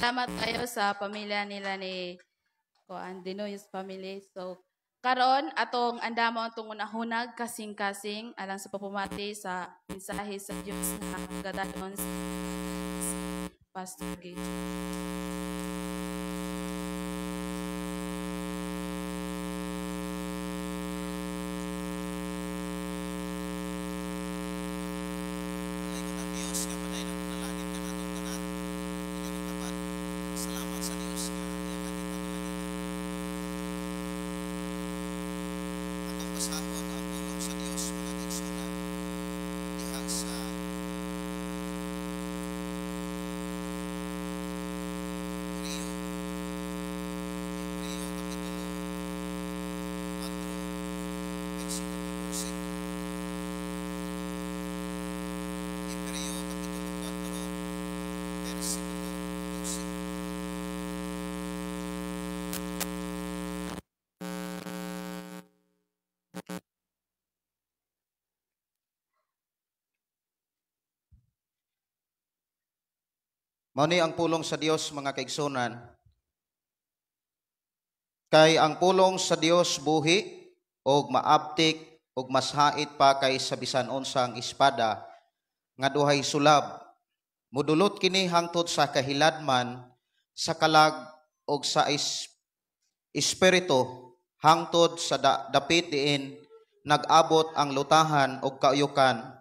Speaker 1: Salamat kayo sa pamilya nila ni Kuan Dinoy's family. So karon atong andamo ang tungunahunag kasing-kasing alang sa pagpamati sa mensahe sa Dios na gadayon Pastor Gage.
Speaker 6: Salamat sa Dios nga iyang panalangin. Atong basahon ang pulong sa Dios mga kaigsuonan diha sa Hebreo, Hebreo kapitulo 4 versikulo 12. Hebreo kapitulo 4 versikulo 12. Mao ni ang pulong sa Dios mga kaigsunan. Kay ang pulong sa Dios buhi og maabtik og mas hait pa kaysa bisan unsang espada nga duhay sulab. Mudulot kini hangtod sa kahiladman sa kalag og sa espiritu hangtod sa dapit diin nag-abot ang lutahan og kauyukan.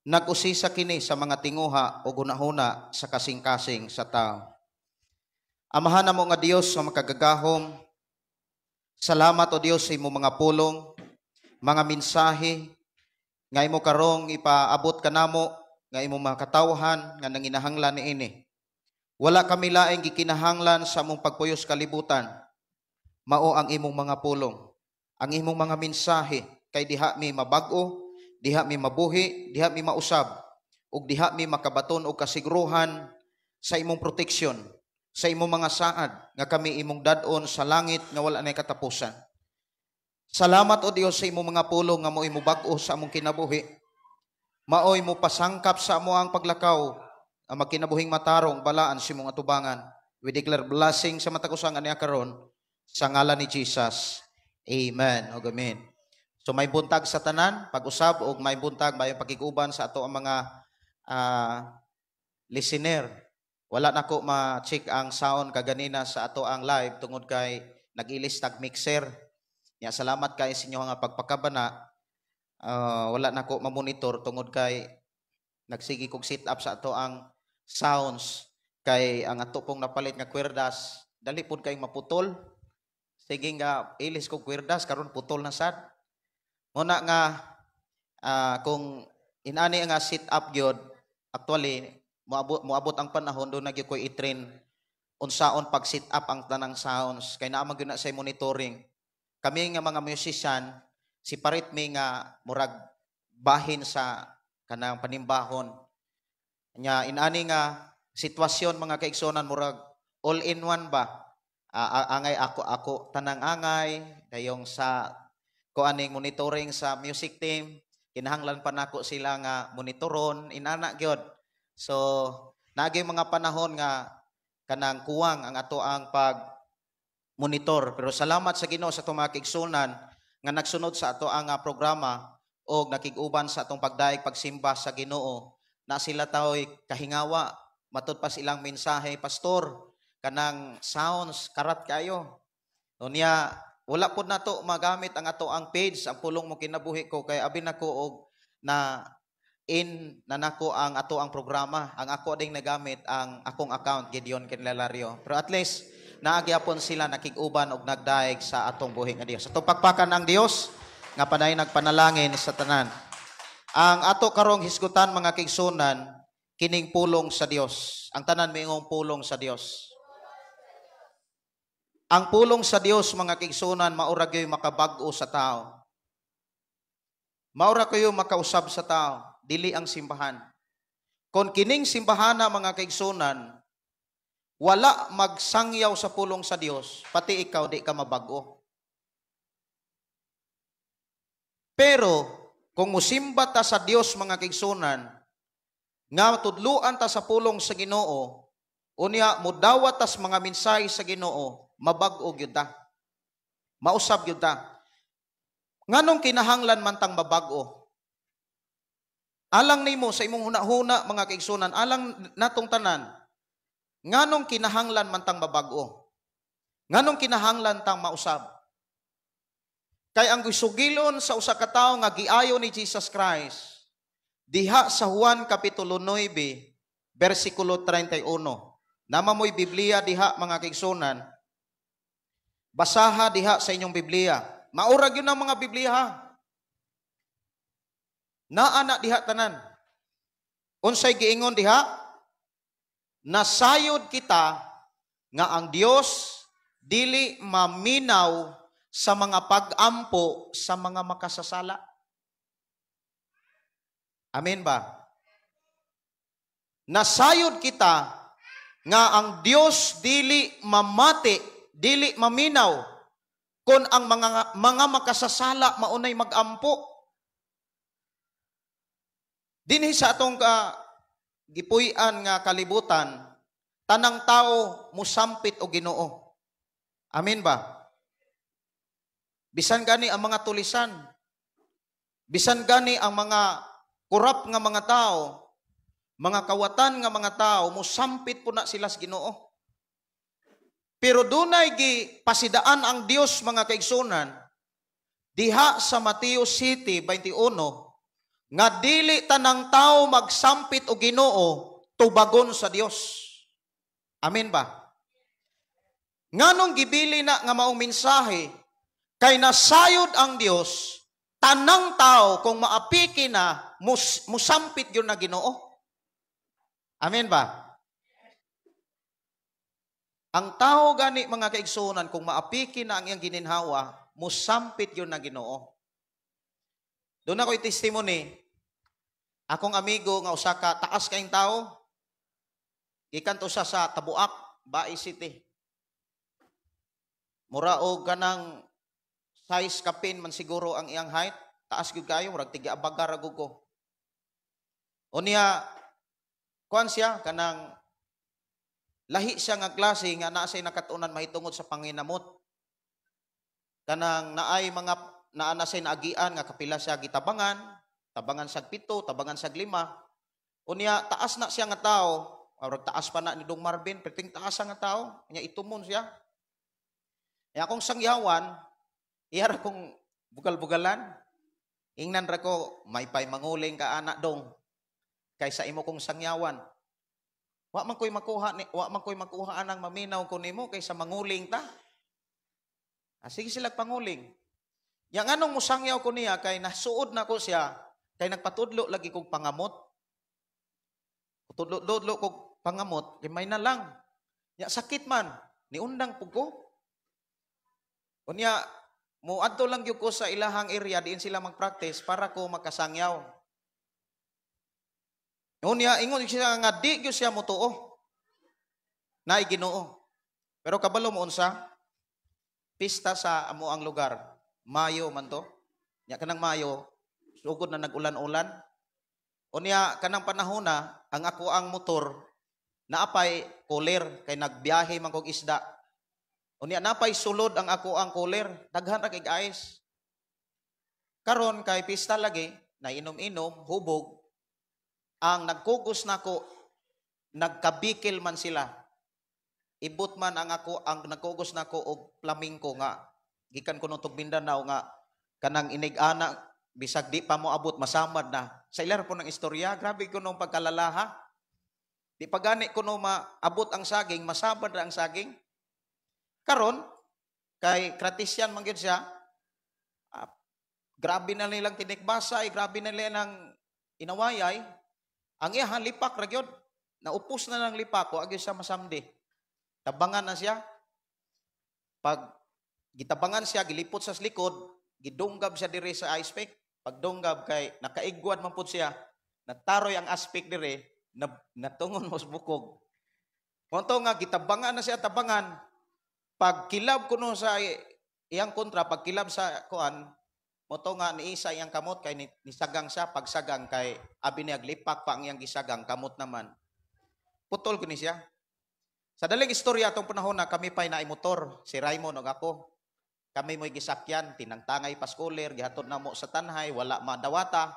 Speaker 6: Nag-usisa kini sa mga tinguha o hunahuna sa kasing-kasing sa tao. Amahan namo nga Dios nga makagagahom, salamat o Dios sa imong mga pulong, mga mensahe nga imo karong ipaabot kanamo nga imong mga katawhan nga nanginahanglan niini. Wala kami laing gikinahanglan sa among pagpuyos kalibutan. Mao ang imong mga pulong, ang imong mga mensahe, kay diha mi mabag-o, diha mi mabuhi, diha mi mausab, ug diha mi makabaton og kasiguruhan sa imong proteksyon, sa imong mga saad nga kami imong dad-on sa langit nga wala nay katapusan. Salamat o Dios sa imong mga pulong nga mo'y mobag-o sa among kinabuhi. Maoy mo pasangkap sa amo ang paglakaw, ang magkinabuhing matarong balaan sa imong atubangan. We declare blessing sa matag usa nga niya karon sa ngalan ni Jesus. Amen. O amen. So may buntag sa tanan, pag-usab og may buntag, may pakiguban sa ato ang mga listener. Wala nako ma-check ang sound kaganina sa ato ang live tungod kay nag-ilis tag mixer. Ya, salamat kay sa inyo nga pagpakabana. Wala nako ma-monitor tungod kay nagsige kog sit up sa ato ang sounds kay ang ato pong napalit nga kwerdas dali pud kay maputol. Sige nga ilis kog kwerdas karon putol na sad. Muna nga kung inani nga sit up gyud, actually moabot ang panahon do na gyud koy i-train unsaon pag sit up ang tanang sounds kay naa man gyud na sa monitoring. Kami nga mga musician separate mi nga murag bahin sa kanang panimbahon. Nya inani nga sitwasyon mga kaigsuonan murag all in one ba? Angay ako tanang angay dayong sa ko aning monitoring sa music team, kinahanglan pa nako sila nga monitoron inana gyud. So naagay mga panahon nga kanang kuwang ang ato ang pag monitor, pero salamat sa Ginoo sa atong mga kaigsuonan nga nagsunod sa ato ang programa og nakig-uban sa atong pagdaig pagsimba sa Ginoo. Na sila taoy kahingawa matud pa silang mensahe, pastor kanang sounds karat kayo. Unya wala pud nato magamit ang ato ang page, ang pulong mo kinabuhi ko kay abi nako og na in na nako ang ato ang programa. Ang ako ding nagamit ang akong account Gideon Canlelario. Pero at least naagyapon sila nakig-uban og nagdaig sa atong buhi nga Dios. Atong pakpakan ang Dios nga padayon nagpanalangin sa tanan. Ang ato karong hisgutan mga kaigsuonan kining pulong sa Dios. Ang tanan miingong pulong sa Dios. Ang pulong sa Dios mga kaigsuonan maura gyud makabag-o sa tao. Maura kayo makausab sa tao, dili ang simbahan. Kon kining simbahana mga kaigsuonan Wala magsangyaw sa pulong sa Dios, pati ikaw di ka mabago. Pero kung musimba ta sa Dios, mga kaigsunan, nga tudluan ta sa pulong sa Ginoo, unya mudawat tas mga mensahe sa Ginoo, mabag-o gyud ta. Mausab gyud ta. Nganong kinahanglan man tang mabag-o? Alang nimo sa imong hunahuna, mga kaigsunan, alang natong tanan, nganong kinahanglan man tang mabag-o? Nganong kinahanglan tang mausab? Kay ang gisugilon sa usa ka tawo nga giayo ni Jesus Christ diha sa Juan kapitulo 9 bersikulo 31. Nama mo'y Biblia diha, mga kaigsunan. Basaha diha sa inyong Biblia. Maurag yun ang mga Biblia, ha. Naa na diha tanan. Unsay giingon diha? Nasayod kita nga ang Dios dili maminaw sa mga pag-ampo sa mga makasasala. Amen ba? Nasayod kita nga ang Dios dili mamati, dili maminaw kung ang mga makasasala maunay mag-ampo. Dinhi sa atong gipuy-an nga kalibutan, tanang tao musampit og Ginoo. Amen ba? Bisan gani ang mga tulisan, bisan gani ang mga kurap nga mga tao, mga kawatan nga mga tao, musampit po na sila sa Ginoo. Pero dunay gipasidaan ang Dios, mga kaigsunan, diha sa Mateo 7:21, nga dili tanang tao magsampit og Ginoo tubagon sa Dios. Amen ba? Nganong gibili na nga maong mensahe? Kay nasayod ang Dios, tanang tao kung maapiki na musampit yun na Ginoo. Amen ba? Ang tao gani, mga kaigsunan, kung maapiki na ang iyang gininhawa, musampit yun na Ginoo. Doon ako'y testimony, akong amigo nga usa ka taas kaing tao, gikan to siya sa Tabuak, Bai City. Mura og kanang size kapin man siguro ang iyang height, taas gyud kayo, murag tigi abaga ra gud ko. Unya kuan siya, kanang lahi siya nga klase nga naa say nakatunan mahitungod sa panginamot. Kanang naay mga naa na say naagian nga kapila siya gitabangan, tabangan sag 7, tabangan sag 5. Unya taas na siya nga tao, murag taas pa na ni Dong Marvin, perting taas nga tao, unya itumon siya. E akong sangyawan, iyara kong bugal-bugalan. Ingnan ra ko, may pay manguling ka anak dong kaysa imo kong sangyawan. Wa man ko'y makuha ni, wa man ko'y makuha anang maminaw ko nimo kaysa manguling ta. Sige sila panguling. Yang anong musangyaw ko niya kay nasuod na ko siya kay nagpatudlo lagi kog pangamot. Tudlo-tudlo kog pangamot, kay may na lang. Ya sakit man, niundang pug ko. Unya muadto lang gyud ko sa ilahang area diin sila magpractice para ko makasangyaw. Unya ingon siya nga di gyud siya motuo. Naay Ginoo. Pero kabalo mo unsa? Pista sa amo ang lugar. Mayo man to. Nya kanang Mayo, sugod na nag-ulan-ulan. Unya kanang panahon na ang ako ang motor naapay cooler kay nagbiyahe man kog isda. Unya napay sulod ang ako ang cooler, daghan ra kay ice. Karon kay pista lagi, nainom-inom, hubog. Ang nagkugos nako, nagkabikil man sila. Ibot man ang ako ang nagkugos nako og flamenco nga gikan kuno tug Mindanao nga kanang inig-ana bisag di pa mo abot masamad na. Sa ilar po ng istorya, grabe kuno pagkalalaha. Di pa gani kuno maabot ang saging, masabad ra ang saging. Karon kay Kratisian man gyud siya, grabe na nilang tinikbasa, grabe na nilang inawayay. Ang iya lipak ra gyud. Naupos na lang lipak, wa gyud siya masamdi. Tabangan na siya. Pag gitabangan siya, gilipot sa likod, gidunggab siya diri sa ice pick. Pagdunggab kay nakaigwad man pud siya, nataroy ang aspik diri, natungon mo sa bukog. Mao to nga gitabangan na siya tabangan. Pagkilab kuno sa iyang kontra, pagkilab sa kuan, mao to nga niisa iyang kamot kay nisagang siya, pagsagang kay abi niya lipak pa ang iyang gisagang kamot naman. Putol kini siya. Sa daling istorya atong panahon na kami pa'y naay motor, si Raymond ug ako. Kami mo'y gisakyan, tinangtangay paskuler, gihatod namo sa Tanjay, wala madawata.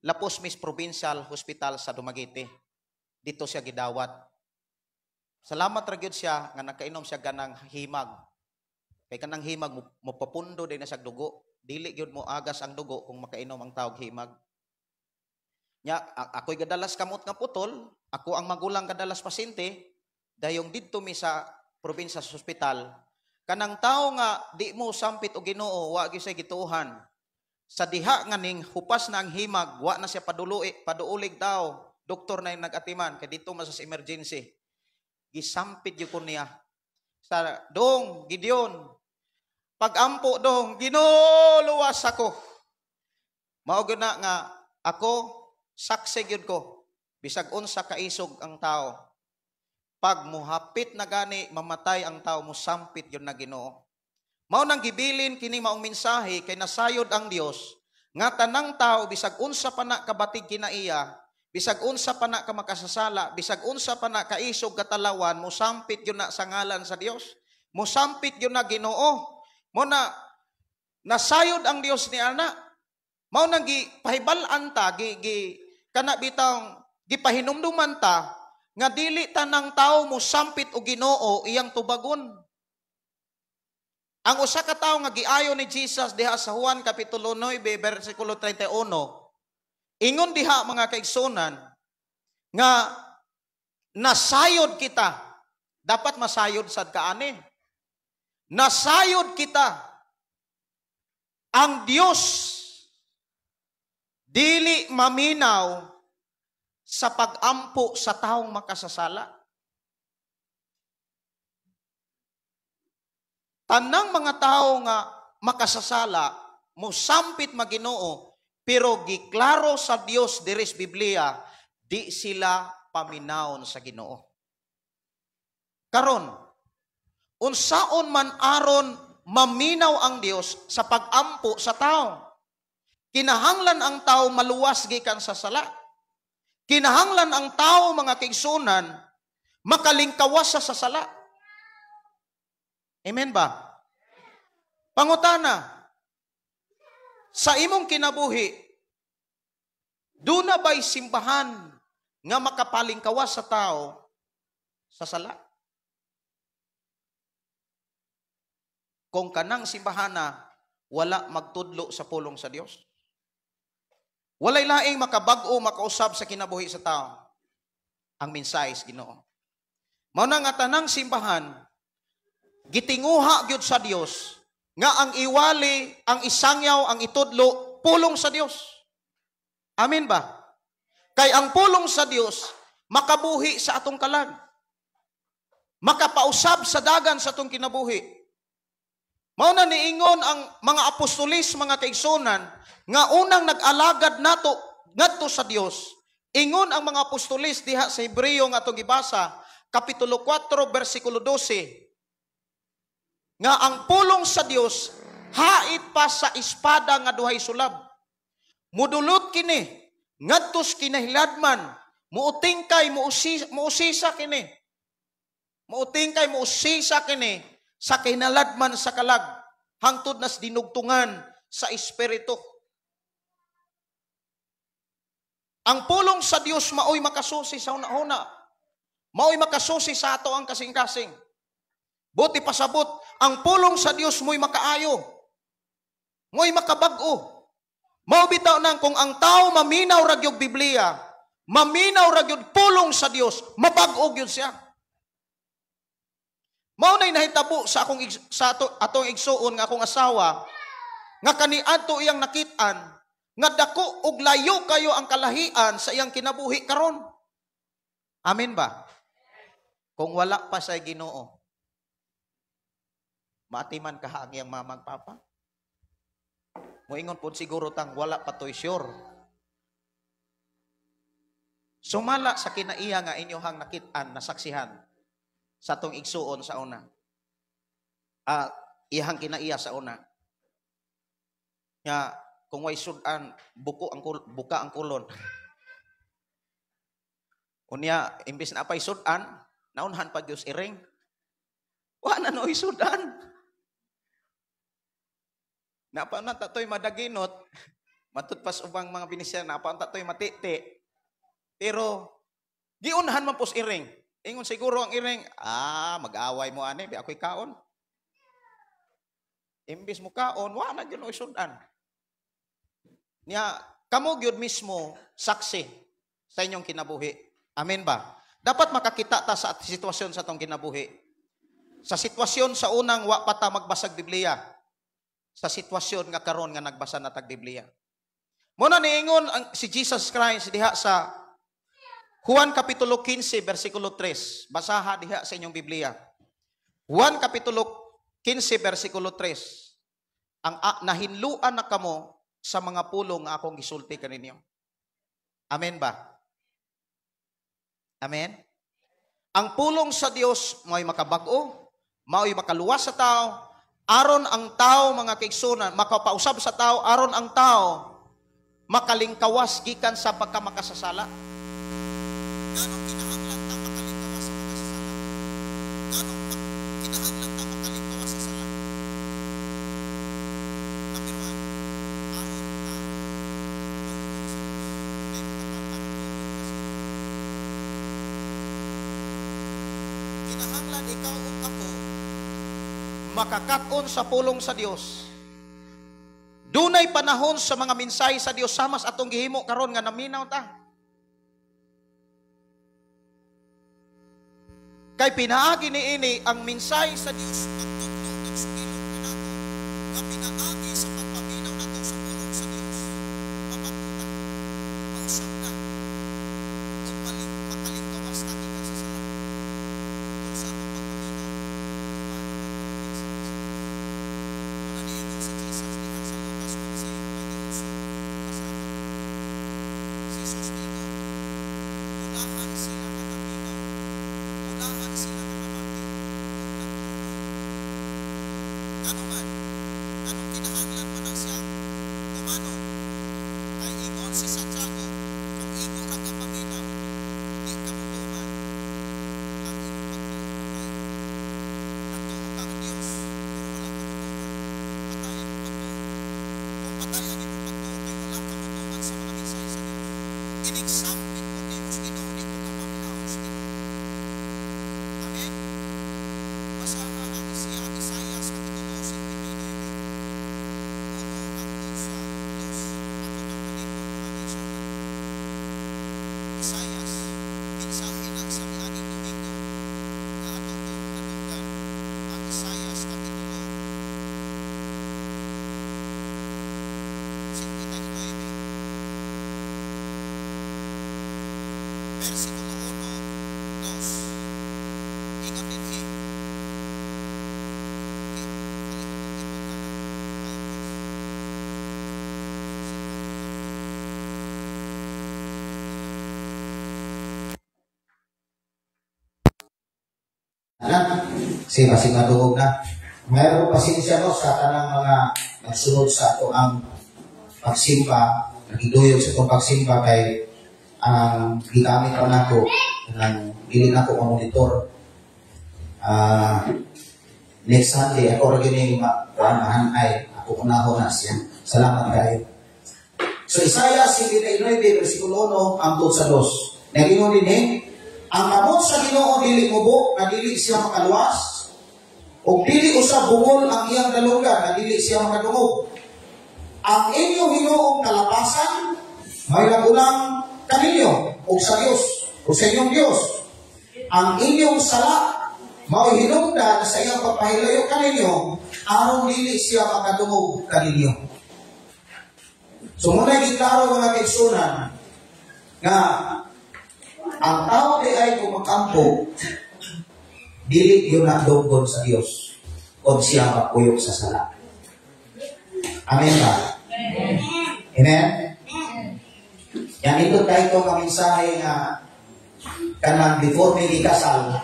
Speaker 6: Lapos Miss Provincial Hospital sa Dumaguete. Dito siya gidawat. Salamat ra gyud siya nga nakainom siya ganang himag. Kay kanang himag mopapundo din na sa dugo. Dili gyud mo agas ang dugo kung makainom ang tawag himag. Nya ako'y gadalas kamot nga putol, ako ang magulang gadalas pasyente, dayong didto mi sa probinsya sa hospital. Kanang tao nga di mo sampit og Ginoo, wa gyud siya gituohan. Sa diha nga ning hupas na ang himag, wa na siya paduluig, paduulig tao. Doktor na yung nag-atiman, kay dito man sa emergency. Gisampit gyud ko niya. Sa dong Gideon, pagampo dong, Ginoo, luwas ako. Mao gyud na nga ako saksi gyud ko bisag unsa kaisog ang tao. Pag muhapit na gani mamatay ang tao, musampit gyud na Ginoo. Mao nang gibilin kini maong mensahe kay nasayod ang Dios nga tanang tao bisag unsa pa na kabatig kinaiya, bisag unsa pa na ka makasasala, bisag unsa pa na kaisog katalawan, musampit gyud na sa ngalan sa Dios. Musampit gyud na Ginoo. Mo na nasayod ang Dios ni ana. Mao nang gipahibal-an ta, gi, gi kana bitang gipahinumduman ta nga dili tanang tao musampit og Ginoo iyang tubagon. Ang usa ka tawo nga giayo ni Jesus diha sa Juan kapitulo 9 bersikulo 31, ingon diha mga kaigsunan nga nasayod kita, dapat masayod sad kaani. Nasayod kita ang Dios dili maminaw sa pagampo sa taong makasasala. Tanang mga tao nga makasasala, mosampit maginoo, pero giklaro sa Dios diri sa Biblia, di sila paminawon sa Ginoo. Karon, unsaon man aron maminaw ang Dios sa pagampo sa tao? Kinahanglan ang tao maluwas gikan sa sala. Kinahanglan ang tao, mga kaigsunan, makalingkawas sa sala. Amen ba? Pangutana, sa imong kinabuhi, duna ba'y simbahan nga makapalingkawas sa tao sa sala? Kung kanang simbahana wala magtudlo sa pulong sa Dios. Walay laing makabag-o, makausab sa kinabuhi sa tao. Ang mensahe sa Ginoo. Mao na nga tanang simbahan gitinguha gyud sa Dios nga ang iwali, ang isangyaw, ang itudlo pulong sa Dios. Amen ba? Kay ang pulong sa Dios makabuhi sa atong kalag. Makapausab sa dagan sa atong kinabuhi. Mao na niingon ang mga apostolis, mga kaigsunan, nga unang nag-alagad nato ngadto sa Dios. Ingon ang mga apostolis diha sa Hebreo nga atong gibasa, kapitulo 4 bersikulo 12, nga ang pulong sa Dios hait pa sa espada nga duhay sulab. Mudulot kini ngadto sa kinahiladman, muutingkay muusisa kini. Muutingkay muusisa kini sa kinaladman sa kalag, hangtod nas dinugtungan sa espiritu. Ang pulong sa Dios maoy makasusi sa una-una. Maoy makasusi sa ato ang kasing-kasing. Buti pasabot, ang pulong sa Dios mo'y makaayo. Mo'y makabag-o. Mao bitaw nang kung ang tao maminaw ra gyud Biblia, maminaw ra gyud pulong sa Dios, mabag-o gyud siya. Mao nay nahitabo sa akong sa atong igsuon nga akong asawa nga kaniadto iyang nakit-an nga dako og layo kayo ang kalahian sa iyang kinabuhi karon. Amen ba? Kung wala pa sa Ginoo, maatiman ka ang iyang mama ug papa. Moingon pod siguro tang wala pa toy sure. Sumala sa kinaiya nga inyohang nakit-an, nasaksihan. sa atong igsuon sa una. Iyang kinaiya sa una. Nga kung way sudan, buko ang buka ang kulon. Unya, imbis na apay sudan, naunhan pa gyud iring. Wa na noy sudan. Napa na tatoy madaginot, matud pas ubang mga binisya, napa na tatoy matiti. Pero giunhan man pos iring. Ingon siguro ang iring, mag-away mo ani, bi ako'y kaon. Imbis mo kaon, wa na gyud noy sudan. Nya kamo gyud mismo saksi sa inyong kinabuhi. Amen ba? Dapat makakita ta sa sitwasyon sa atong kinabuhi. Sa sitwasyon sa unang wa pa ta magbasag Biblia. Sa sitwasyon nga karon nga nagbasa na tag Biblia. Muna niingon ang si Jesus Christ diha sa Juan Kapitulo 15 versikulo 3. Basaha diha sa inyong Biblia. Juan Kapitulo 15 versikulo 3. Ang nahinluan na kamo sa mga pulong nga akong gisulti kaninyo. Amen ba? Amen? Ang pulong sa Dios mao'y makabag-o, mao'y makaluwas sa tao, aron ang tao mga kaigsunan, makapausab sa tao, aron ang tao makalingkawas gikan sa pagkamakasasala. Nganong kinahanglan ta makalingkawas sa pagkasasala? Nganong kinahanglan ta makalingkawas sa sala? Number 1, aron ta dunggon sa Dios. Kay matapat aron dunggon ka sa Dios. Kinahanglan ikaw ug ako makakat-on sa pulong sa Dios. Dunay panahon sa mga mensahe sa Dios samas atong gihimo karon nga naminaw ta. Kay pinaagi niini ang mensahe sa Dios pagtudlo kag sugilon kanato nga pinaagi sa pagpaminaw nato sa pulong sa Dios. Mabag-o ta, mausab ta, ug makalingkawas ta gikan sa sala. Tungod sa atong pagpaminaw, tumanon nato ang mensahe sa Dios. Muna niingon si Jesus diha sa Lucas 11:28, basaha. Si Jesus niingon, unahan sila nga naminaw, unahan sila nga namati ug nagtuo. Ngano man, nganong kinahanglan man ang siyang tumanon? Kay ingon si Santiago, kung igo ra ka paminaw, di ka motuman, ang imong pagtuo patay. Nagtuo ka ang Dios, pero wala ka motuman, patay ang imong pagtuo. Kung patay ang imong pagtuo, kay wala ka motuman sa mga mensahe sa Dios. Inigsambit mo nimo sa Ginoo, di ko ka paminawon sa Ginoo. Amen? Basaha ang Isayas Kapitulo 59, 1 hangtod sa 2. Ato nang palindot mga kaigsuonan. Isayas, mensahe na sa miaging Domingo nga atong nadunggan ang Isayas Kapitulo 59, versikulo 1, 2. Ingon dinhi. Okay, kalimot kong ibuka ng maayong verse.
Speaker 5: Na, kasi masig madungog na. Mayroon pasensya no sa tanang mga nagsunod sa ato ang pagsimba, nagiduyog sa atong pagsimba kay ang gigamit pa nako nang dili nako ma-monitor. Next Sunday ako ra gyud ni mahanay ako unahon na siya. Salamat kayo. So Isaiah 59 versikulo 1 hangtod sa 2. Nagingon dinhi, ang kamot sa Ginoo dili mubo nga dili siya makaluwas, ug dili usab bungol ang iyang dalunggan nga dili siya makadungog. Ang inyong Ginoong kalapasan may nagulang kaninyo ug sa Dios ug sa inyong Dios. Ang inyong sala mao'y hinungdan sa iyang pagpahilayo kaninyo aron dili siya makadungog kaninyo. So muna giklaro mga kaigsunan nga ang tao di ay kung makampo dili yun nadunggon sa Dios kung siya mapuyok sa sala. Amen ba? Amen? Yan ito tayo nga mensahe nga kanang before may gikasal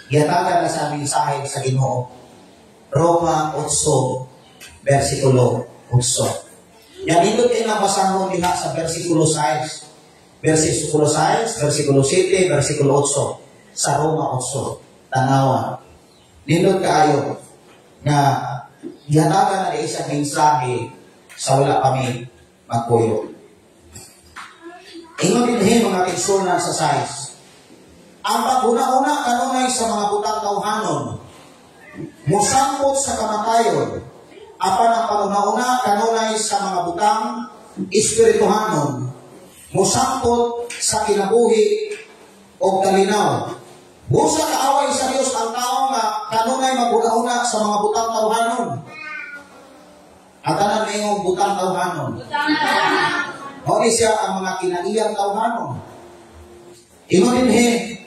Speaker 5: Gihatagan na sa mensahe sa Ginoo. Roma 8, versikulo 8. Yan, dito kayo nabasahon diha sa versikulo 6. Versikulo 6, versikulo 7, versikulo 8. Sa Roma 8. Tanawa. Nindot kaayo nga gihatagan na isang mensahe sa wala kami magpuyo. Ingon dinhi, mga kaigsuonan, sa 6. Ang paghuna-una kanunay sa mga butang tawhanon musangpot sa kamatayon, apan ang paghuna-una kanunay sa mga butang espirituhanon musangpot sa kinabuhi o kalinaw. Busa kaaway sa Dios ang tao nga kanunay maghuna-una sa mga butang tawhanon. Ang tanan mayong butang tawhanon. Mao ni siya ang mga kinaiyang tawhanon. Ingon dinhi,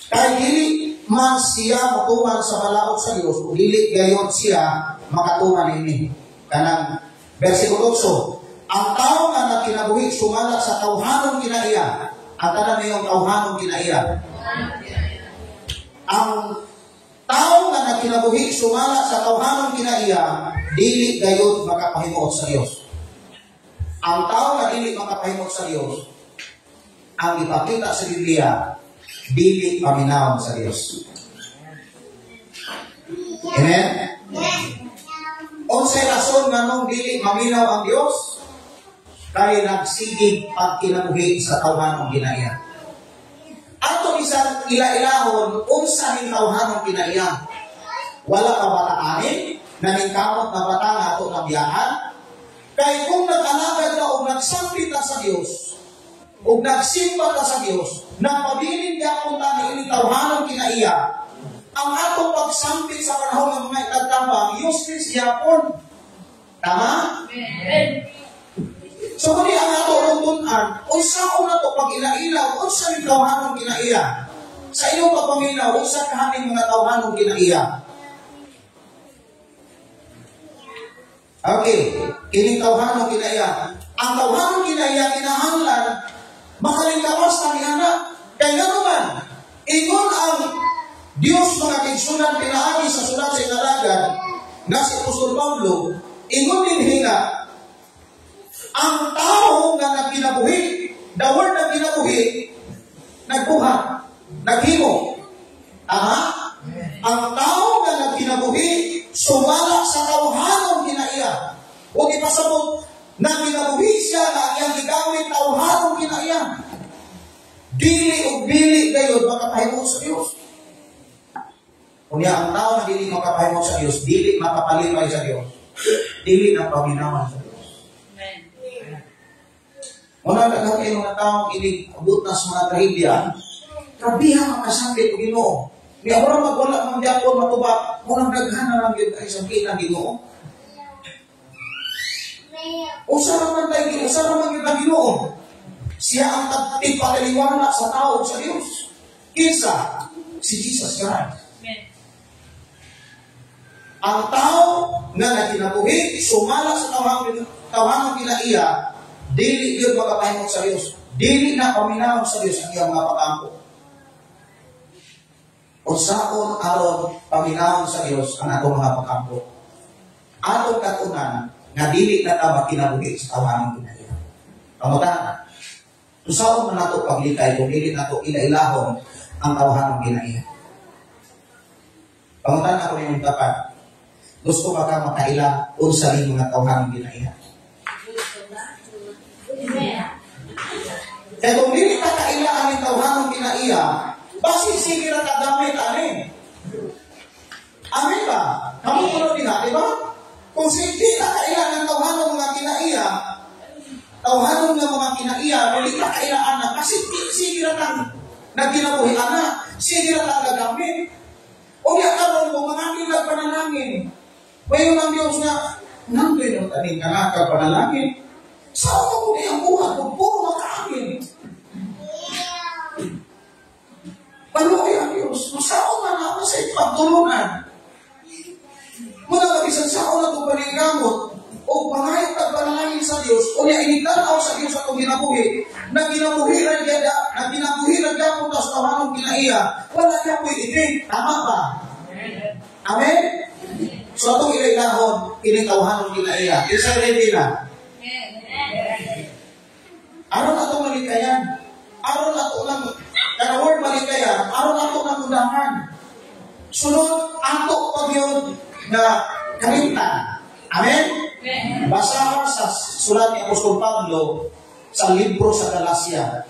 Speaker 5: kay dili man siya motuman sa balaod sa Dios ug dili gayon siya makatuman ini. Kanang versikulo 8, ang tao nga nagkinabuhi sumala sa tawhanon kinaiya. Ang tanan niyong tawhanon kinaiya. Ang tao nga nagkinabuhi sumala sa tawhanon kinaiya, dili gayod makapahimuot sa Dios. Ang tao nga dili makapahimuot sa Dios, ang ipakita sa Biblia, dili paminawon sa Dios. Amen? Unsay rason nganong dili maminaw ang Dios? Kay nagsigig pagkinabuhi sa tawhanong kinaiya. Ato isang ila-ilahon, unsa ning tawhanong kinaiya? Wala ka bataanin, naningkamot na bata nga ato nabiyahan? Kay kung nag-alagad ka o nagsampit ka sa Dios, o nagsimba ka sa Dios, nagpabilin gyapon ta niining tawhanong kinaiya, ang atong pagsampit sa panahon ng mga itagtabang, useless gyapon. Tama? Amen. So, kuni ang ato runtunan, unsaon nato pag ila-ilaw, unsa ning tawhanong kinaiya? Sa inyong pagpaminaw, unsa kahaning mga tawhanong kinaiya? Okay, kining tawhanong kinaiya. Ang tawhanong kinaiya, kinahanglan, makalingkawas na niana. Kaya nga naman, ingon ang Diyos, mga kaigsunan, pinaagi sa sulat sa inalagan, na si Apostol Pablo, ingon din hinga, ang tao nga nagkinabuhi, the word nagkinabuhi, nagbuhat, naghimo. Tama? Ang tao nga nagkinabuhi, sumala sa tawhanong kinaiya. Huwag ipasabot, nagkinabuhi siya na ang iyang gigamit tawhanong kinaiya. Dili o bili gayon makapahimot sa Diyos. Kunya ang tao na dili makapahimot sa Diyos, dili makapalipay sa Diyos, dili na paminawan sa Diyos. Muna daghang kayo mga taong inig abot na sa mga trahedya, grabiha makasakit o Ginoo. Niya mura magwala mang gyapon matubak, munang daghan na lang yun ay sakit ang Ginoo. Usa raman tayo, usa raman yun ang Ginoo. Siya ang tagpataliwanag sa tao sa Diyos. Kinsa? Si Jesus Christ. Ang tao nga nagkinabuhi, sumala sa tawhanong kinaiya, dili yun makapahimot sa Diyos. Dili na paminahon sa Diyos ang iyang mga pakampo. Unsaon aron paminahon sa Diyos ang atong mga pakampo? Atong katunan nga dili na ta makinabuhi sa tawhanong kinaiya. Pangutan, unsaon man nato paglikay kung dili nato ila-ilahon ang tawhanong kinaiya? Pangutan ako niyong tapat. Gusto ba ka makaila unsa ning mga tawhanong kinaiya? Kaya kung dili ka kaila ang tawhanong kinaiya, basin sige na kagamit ani. Amin ba? Kamu kuno din ha, di ba? Kung sige ka kaila ng tawhanong mga kinaiya, tawhanong nga mga kinaiya, dili ka kaila ana, kasi sige na kang nagkinabuhi ana, sige na kang gagamit. O ya karon kung mga nilag panalangin, mayon ang Diyos nga, nandoy ng taning kanaka panalangin. Saan mo niya ang buhat kung puro makaangin? Paluoy ang Diyos. Masaon na na sa ipagtulungan. Muna kabisan saon na itong paningkamot o pangayot at panalangin sa Diyos o niya initanaw sa Diyos atong ginabuhi na ginabuhi na Nagkinabuhi na gyapon ta sa tawhanong kinaiya, wala gyapoy effect. Tama ba? Amen? So atong ilailahon, kining tawhanong kinaiya. Isa ready na. Aron ato malikayan. Aron ato lang, kana word malikayan, aron ato nang undahan. Sunod, ato pa gyud na kalimtan. Amen? Basahan sa sulat ni Apostol Pablo sa libro sa Galacia,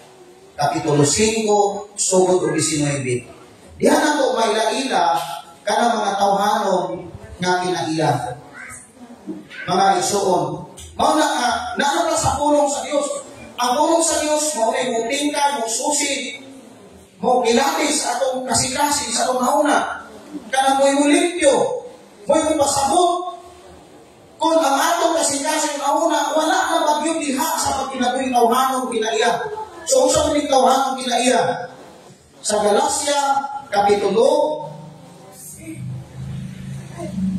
Speaker 5: Kapitulo 5, sugod og 19. Diha nato maila-ila kana mga tawhanon nga kinaiya. Mga igsuon, mao na nga naa na sa pulong sa Dios. Ang pulong sa Dios mao nay mutingkad, mo susi, mo kilatis sa atong kasing-kasing, sa atong nauna. Kanang mo'y mulimpyo, mo'y mupasabot. Kung ang atong kasing-kasing nauna, wala na bagyo diha sa pagkinabuhi tawhanong kinaiya. So, unsa man ning tawhanong kinaiya? Sa Galacia, Kapitulo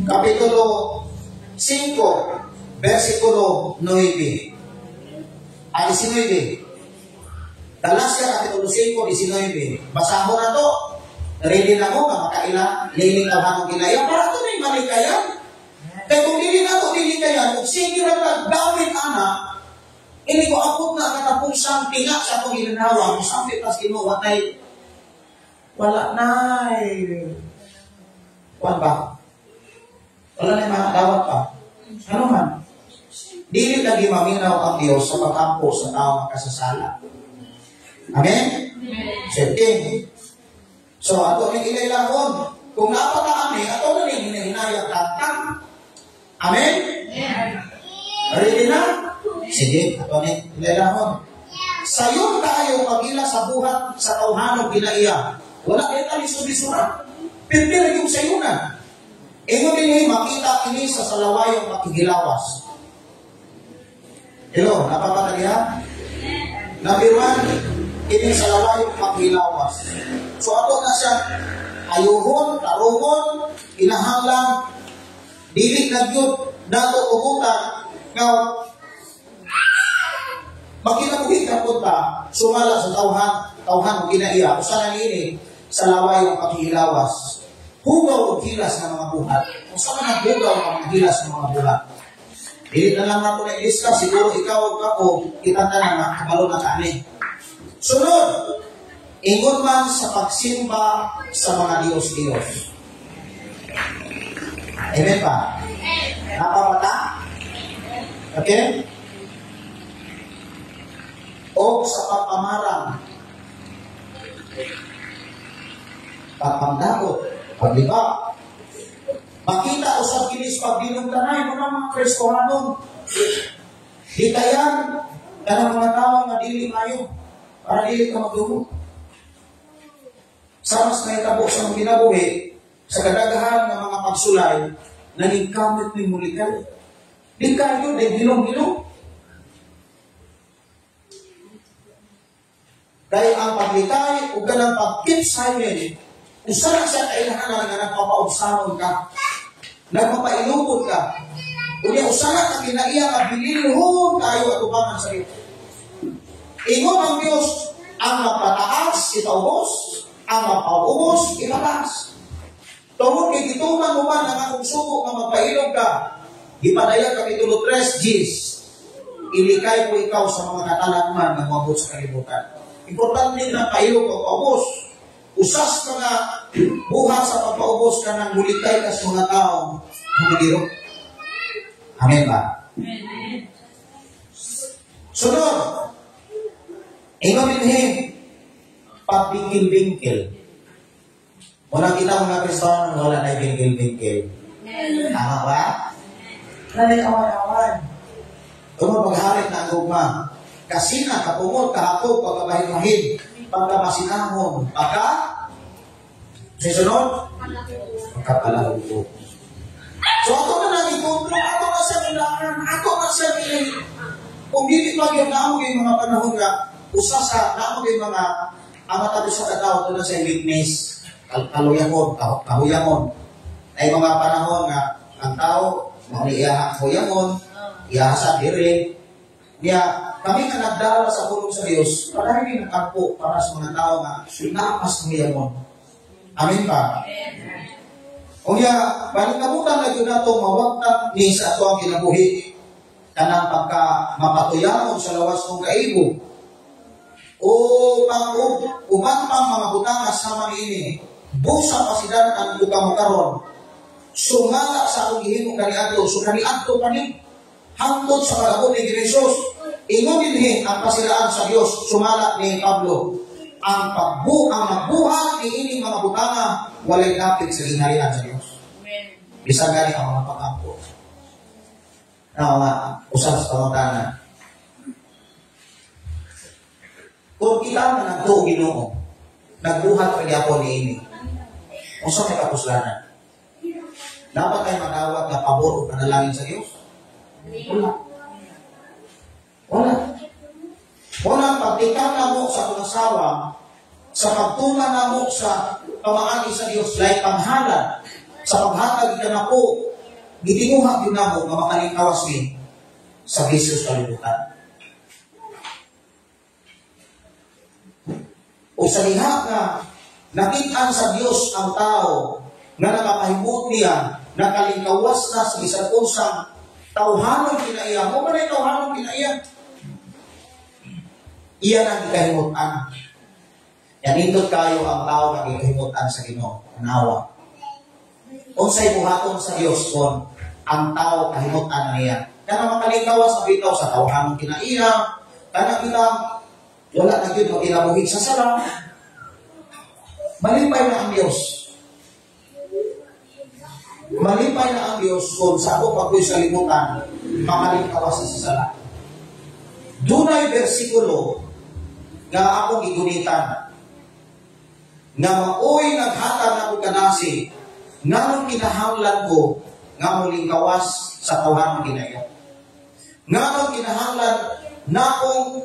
Speaker 5: 5, versikulo 9. Ah, 19. Galacia, Kapitulo 5, 19. Basahon na to. Ready na mo, nga makaila, liling tawhanong kinaiya. Para ito na yung malikayan. Kaya kung dili na ito, dili kayan, kung sige na ka, gawin ana, ini ko abot na katapusang tinga sa atong ginanawa, kung sampit tas Ginoo, wala na kuan ba? Wala na mga dawat pa. Ano man? Dili lagi maminaw ang Dios sa pag-ampo sa tao nga kasasala. Amen? Sige. So, ato ning ilailahon. Kung napata ani, ato na ning hinahinayang tangtang. Amen? Ready na? Sige, ato ning ilailahon. Sayon tayo pagila sa buhat sa tawhanong kinaiya. Wala kay talisod-lisura. Pirmi ra yung sayunan. Ingon dinhi makita kini sa salawayong makigilawas. Hello, napapata diha? Number 1, kini sa salawayong makigilawas. So ato na siya ayuhon, tarungon, kinahanglan dili na gyud nato ubutan nga makinabuhi ka punta sumala sa tawhan og kinaiya. Usa na niini sa laway ng pakihilawas. Hugaw og hilas ng mga buhat. Usa man ang hugaw ng mga hilas ng mga buhat. Dili na lang nato na i-discuss, siguro ikaw ug ako kitang tanan nga kabalo na kani. Sunod, ingon man sa pagsimba sa mga Diyos-Diyos. Amen ba? Napapata? Okay? O sa pagpamarang, pagpangdaot, pagliba. Makita usab kini sa pagdinugtanay mo ng mga Kristohanon. Hitayan kanang mga tawo nga dili maayo para dili ka magdumo. Sa mas nahitabo sa mga kinabuhi, sa kadaghan ng mga pagsulay, naningkamit ni mulikay. Di kayo, di gilong-gilong. Kaya ang paglikay o ganang pag-keep silent, usa na siya kailangan nga nagpapaubsanon ka, nagpapailubod ka. Unya usa na ka kinaiya nga bililhon kayo at ubangan sa iyo. Ingon ang Dios, ang magpataas ipaubos, ang magpaubos ipataas. Tungod kay gituman mo man ang akong sugo nga magpailog ka, gipadayag Kapitulo 3, Gs, ilikay ko ikaw sa mga katalanman nga moabot sa kalibutan. Importante na pailog o paubos. Usas mga buhat sa pagpaubos ka ng mulikay ka sa mga tao, humigiro. Amen ba? Amen. Sunod, ingon dinhi, pagbingkil-bingkil. Wala kita mga Kristiyano, wala na bingkil-bingkil. Tama ba? Wala na away-away. Tungod pagharit na ang gugma. Kasina, kapungod, kahapog, pagkabahin-bahin, pagkamasinahon, pagka susunod, pagkapalahugog. So ato na lang i-control, ato na siya nilangan, ato na siya nilangan. Kung dili pa yun, naamo yung mga panahon nga, usa sa, naamo yung mga, ang matag usa ka tao, ito na siya weakness, kaluyangon, kahuyangon. Ay mga panahon nga, ang tao, mga iyahang huyangon, iyaha sa diri, niya, Kami nga nagdala sa pulong sa Dios, padayon nagkampo para sa mga tao nga naapas ng. Amen ba? Unya, paningkamutan na gyud nato mawagtang ni sa ato ang kinabuhi kanang pagka mapatuyamon sa lawas ng kaibo o pang uban pang mga butanga sama niini busa pasidan ang bukang karon sumala sa akong gihimo kaniadto, so kaniadto kani hangtod sa pag-abot ni Jesus. Ingon dinhi ang pasiraan sa Dios sumala ni Pablo, ang magbuhat ni ining mga butanga walay dapit sa gingharian sa Dios. Bisan gani ang mga pag-ampo. Nga usab sa pangutana. Kung kita nga nagtuo Ginoo, nagbuhat pa gyapon niini, unsa may kapuslanan? Dapat ay madawat na pabor o panalangin sa Dios? Wala. Wala. Wala pagtikam na mo sa atong asawa, sa pagtuma na mo sa pamaagi sa Dios, like panghalad, sa paghatag ka na po, gitinguha yun na mo nga makalingkawas ni sa bisyo sa kalibutan. O sa diha nga nakitaan sa Dios ang tao nga nakapahimot niya, nakalingkawas na sa bisan unsang tawhanon kinaiya. Mo man ay tawhanon kinaiya. Iyan ang gikahimutan. Yanindot kayo ang tao nga gikahimutan sa Ginoo. Nawa. Unsay buhaton sa Dios kon ang tao kahimutan niya. Kana makalingkawas sa bitaw sa tawhanon kinaiya, kana bitang wala na gyud magkinabuhi sa sala. Malipay na ang Dios. Malipay na ang Dios kung sa ako pagbuhi sa libutan, makalingkawas sa sala. Dunay bersikulo nga akong gigunitan nga maoy naghatag nako kanasi nganong kinahanglan ko nga molingkawas sa tawhanong kinaiya. Nganong kinahanglan nakong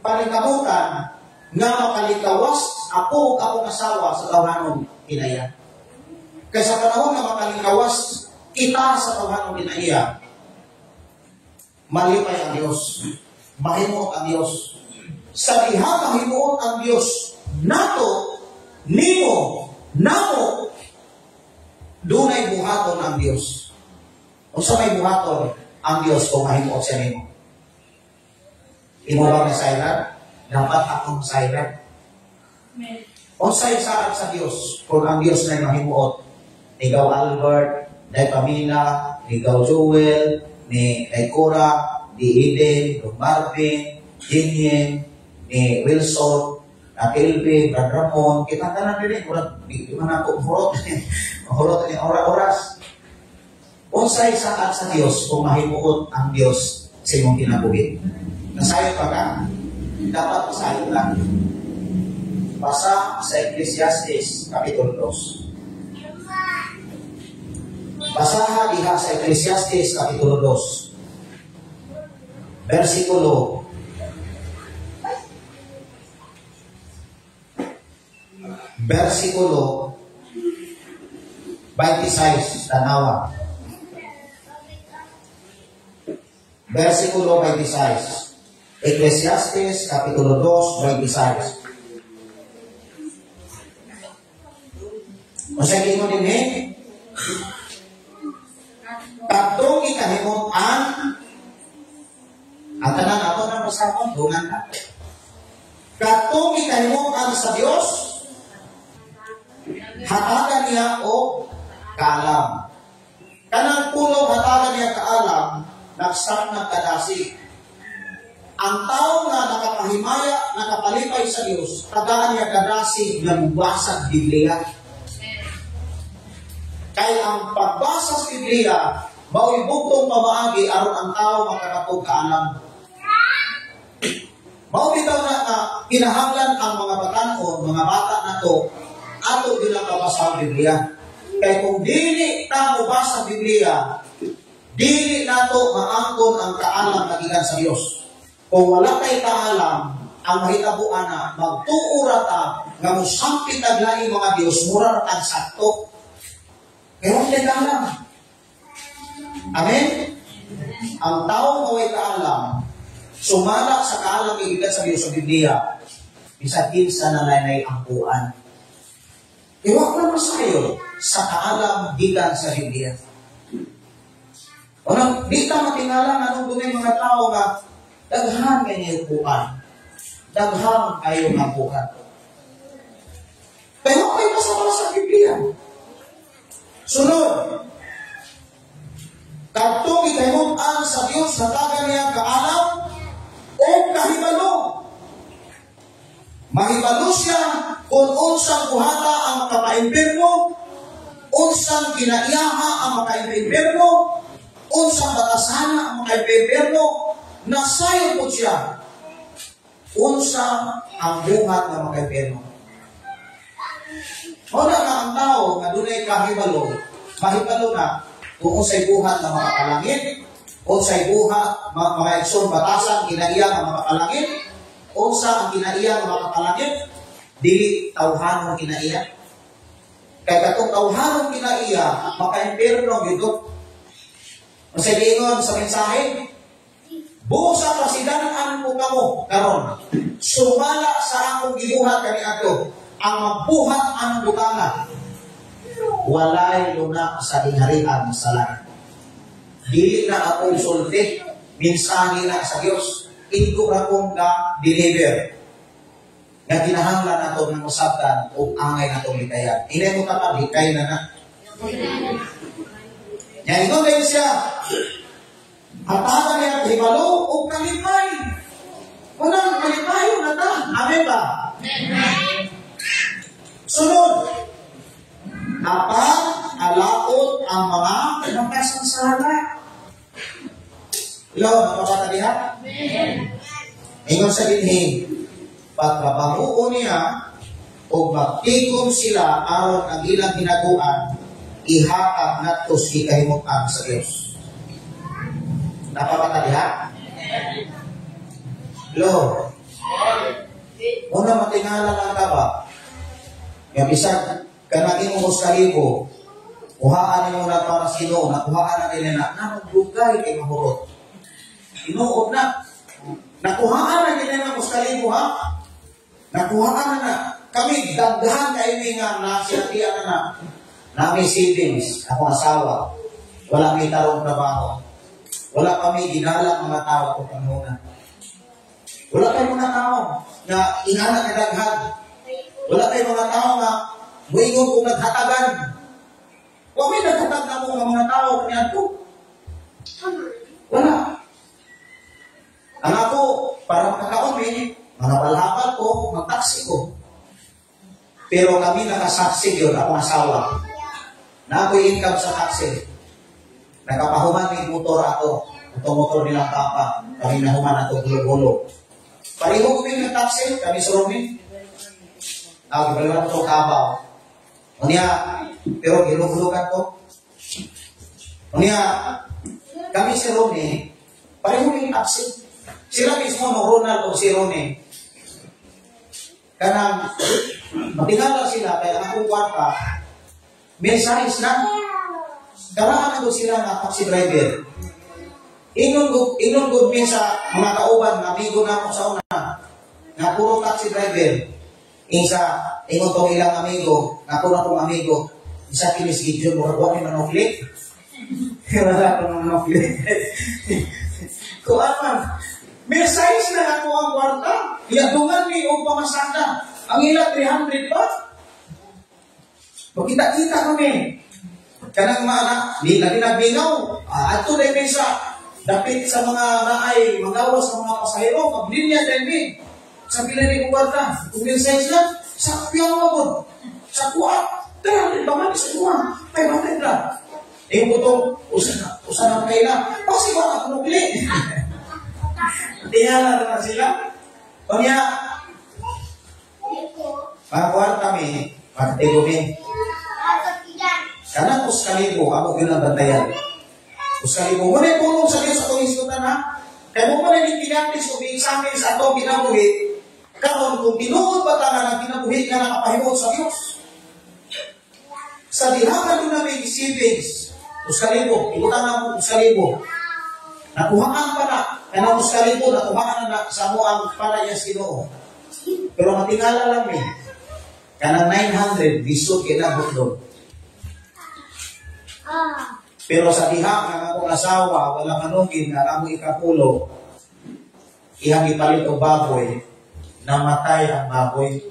Speaker 5: paningkamutan nga makalingkawas ako ug akong asawa sa tawhanong kinaiya. Kaysa panahon nga makalingkawas kita sa tawhanong kinaiya, malipay ang Dios, mahimuot ang Dios. Sa diha mahimuot ang Dios nato, nimo, namo, dunay buhaton ang Dios. Unsa may buhaton ang Dios kung mahimuot siya nimo? Imo ba nasayran? Dapat akong nasayran. Unsay saad sa Dios kung ang Dios na mahimuot? Ikaw Albert, ni Pamela, ikaw Joel, ni Cora, ni Eden, ni Marvin, Jinyen, ni Wilson, na Kelvin, Brad Ramon, kita tanan diri, murag di man ako hurot. Hurot ni ora-oras. Unsay saad sa Dios kung mahimuot ang Dios sa imong kinabuhi? Nasayod pa ka? Dapat masayod lang. Basa sa Ecclesiastes Kapitulo 2. Basaha diha sa Ecclesiastes Kapitulo 2. Versikulo 26, tanawa. Versikulo 26. Ecclesiastes Kapitulo 2, 26. Unsa gingon dinhi? Kadtong gikahimot-an ang tanan ato nang basahon, dungan ta. Kadtong gikahimot-an sa Dios, hatagan niya og kaalam. Kanang pulong hatagan niya kaalam, nagsan ng kadasi. Ang tao nga nakapahimaya, nakapalipay sa Dios, tagaan niya kadasi nga mubasa Biblia. Kay ang pagbasa sa Biblia, mao'y bugtong pamaagi aron ang tao makakatog kaalam. Mao bitaw na kinahanglan ang mga batan-on, mga bata nato, ato din ang pabasa ang Biblia. Kay kung dili ta mobasa Biblia, dili nato maangkon ang kaalam na gikan sa Dios. Kung wala kay kaalam, ang mahitabo ana magtuo ra ta nga mosampit ang laing mga Dios, mura ra tag sakto. Kay wala kay kaalam. Amen? Ang tao nga way kaalam, Sumala sa kaalam gikan sa Dios sa Biblia, bisan kinsa na nanay ampuan. Iwa na masayo sa kaalam gikan sa Biblia. Unang, di ta matingala nga nung dunay mga tao nga daghan kay niyukuan. Daghan kayo ampuan. Pero may masama sa Biblia. Sunod, kadtong gikahimut-an sa Dios, hatagan niya kaalam o kahibalo. Mahibalo siya kung unsang buhata ang makapaimpirno, unsang kinaiyaha ang makaimpirno, unsang batasana ang makaimpirno, nasayo po siya unsa ang buhat nga makaimpirno. Wala nga ang tao nga dunay kahibalo, mahibalo na kung unsay buhat nga makakalangit, unsay buhat mga igsoon batasan kinaiya nga makakalangit, unsa ang kinaiya nga makakalangit, dili tawhanon kinaiya. Kay katong tawhanon kinaiya, makaimpirno gyud. Unsay giingon sa mensahe? Busa pasidan-an ko kamo karon. Sumala sa akong gibuhat kaniadto, ang magbuhat ang butanga, walay lunak sa gingharian sa langit. Dili na ako sulti, mensahe na sa Dios, igo ra kong ga-deliver. Nga kinahanglan nato ng masabtan o angay natong likayan. Inay mo tapad, likay na na. Yan, ingon kayo siya. Hatagan niya hibalo o kalipay. Unang kalipay na ta. Amen ba? Sunod, apan alaot ang mga makasansala. Ilaw, napabata diha? Ingon sa dinhi, pagtrabaho niya o magtikom sila aron ang ilang ginaguan, ihatag nato sa kahimutan sa Dios. Napabata diha? Lo, una matingala lang ka ba? Nga bisan kanang imong 1,000, kuhaan nimo na para sa Ginoo, nakuhaan na nila na namugdugay kay mahurot. Tinuod na. Nakuhaan na nila na 1,000 ha. Nakuhaan na na. Kami daghan kay mi nga nasiatian na na. Nami savings, akong asawa. Wala mi tarong trabaho. Wala kami ginala mga tao kung panahon. Wala kay mga tao na ingana kadaghan. Wala kay mga tao nga muingon kung naghatagan. Wa may naghatag na mo nga mga tao kaniadto. Wala. Ang ako, para makakaon mi, mga balhapan ko, magtaksi ko. Pero kami nakasaksi yun, akong asawa. Na ako'y income sa taxi. Nakapahuman may motor ako. Itong motor nilang papa. Kami nahuman ato gulo-gulo. Pareho kami ng taxi, kami surumin. Ah, gibaliwan ko kabaw. Unya, pero gilugulugan ko. Unya, kami si Romy, pareho may taxi. Sila mismo, no Ronald o si Romy. Kanang, matingala sila, kaya ang akong kwarta, mensahe na. Karaan na sila na taxi driver. Ingon gud mi sa mga kauban, mga amigo na ako sa una, nga puro taxi driver. Insa, ingon tong ilang amigo, nga puro akong amigo, isa kinis Gideon, murag wa mi manuklit. Wala akong manuklit. Kuan man, may size na ako ang kwarta. Iadungan mi og pamasada. Ang ila 300 pa. Magkita-kita kami. Kanang mga anak, di na ginagbingaw. Adto na sa dapit sa mga naay, magawas sa mga pasahero, maglinya din mi. Sa pila ni kwarta, kung may size na, sa piyaw mo. Sa kuha, 300 ba man sa kuha? 500 ra. Eh, butong, usa na kaila. Pasi ba ako nukli? Tingala na sila. Unya, mga kwarta mi, magtigo mi. Kanang 1,000, ako yun ang bantayan. 1,000. Muna pulong sa Diyos atong isgutan ha. Kaya mo muna yung pinaktis o examine sa atong kinabuhi, karon kung tinuod ba ta nga ang kinabuhi nga nakapahimot sa Diyos. Sa diha nga doon na may savings, 1,000, ibutan na mo 1,000. Nakuhaan pa na, Kanang 1,000 nakuhaan na sa mo ang para niya sa Ginoo. Pero matingala lang ni. Kanang 900 lisod kay nabot. Pero sa diha nga akong asawa wala manugin nga among ikapulo, iyang ipalit og baboy, namatay ang baboy.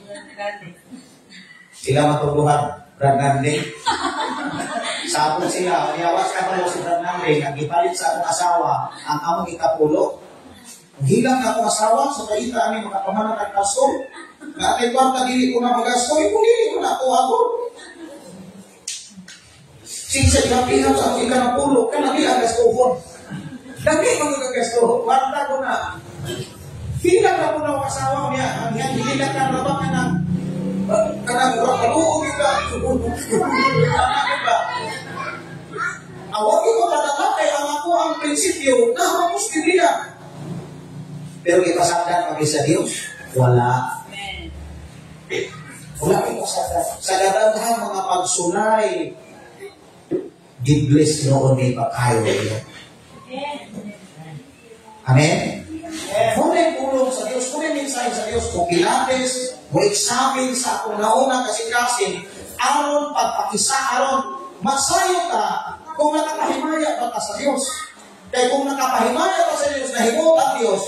Speaker 5: Sila matuluhan, Brad Nanding. Sabon sila, niyawas ka pa si Brad Nanding, ang ipalit sa akong asawa, ang among ikapulo. Hilang na akong asawa, sa kaita ani makapamanat ang kaso. Nga kay kwarta dili ko na magasto, dili ko na ako ako. Sisa ikapihan sa akong ikanapulo, kanang di ang gastuhon. Dami mga gastuhon, kwarta ko na. Hilang na po na akong asawa niya, ang yan, hilang ka na ba ka ng kanang kaluog ka. Awag ko kadala kay ang ako ang prinsipyo na hapos Biblia. Pero ipasagdan kami sa Diyos, wala. Wala ipasagdan. Sa daghang mga pagsulay, gibless noon may pagkayo. Amen? Muna pulong sa Diyos, muna mensahe sa Diyos, kung kilates, mo examine sa akong nauna kasing-kasing, aron pagpakisa, aron masayo ka kung nakapahimaya ba ka sa Diyos. Kaya kung nakapahimaya ka sa Diyos, nahimot ang Diyos,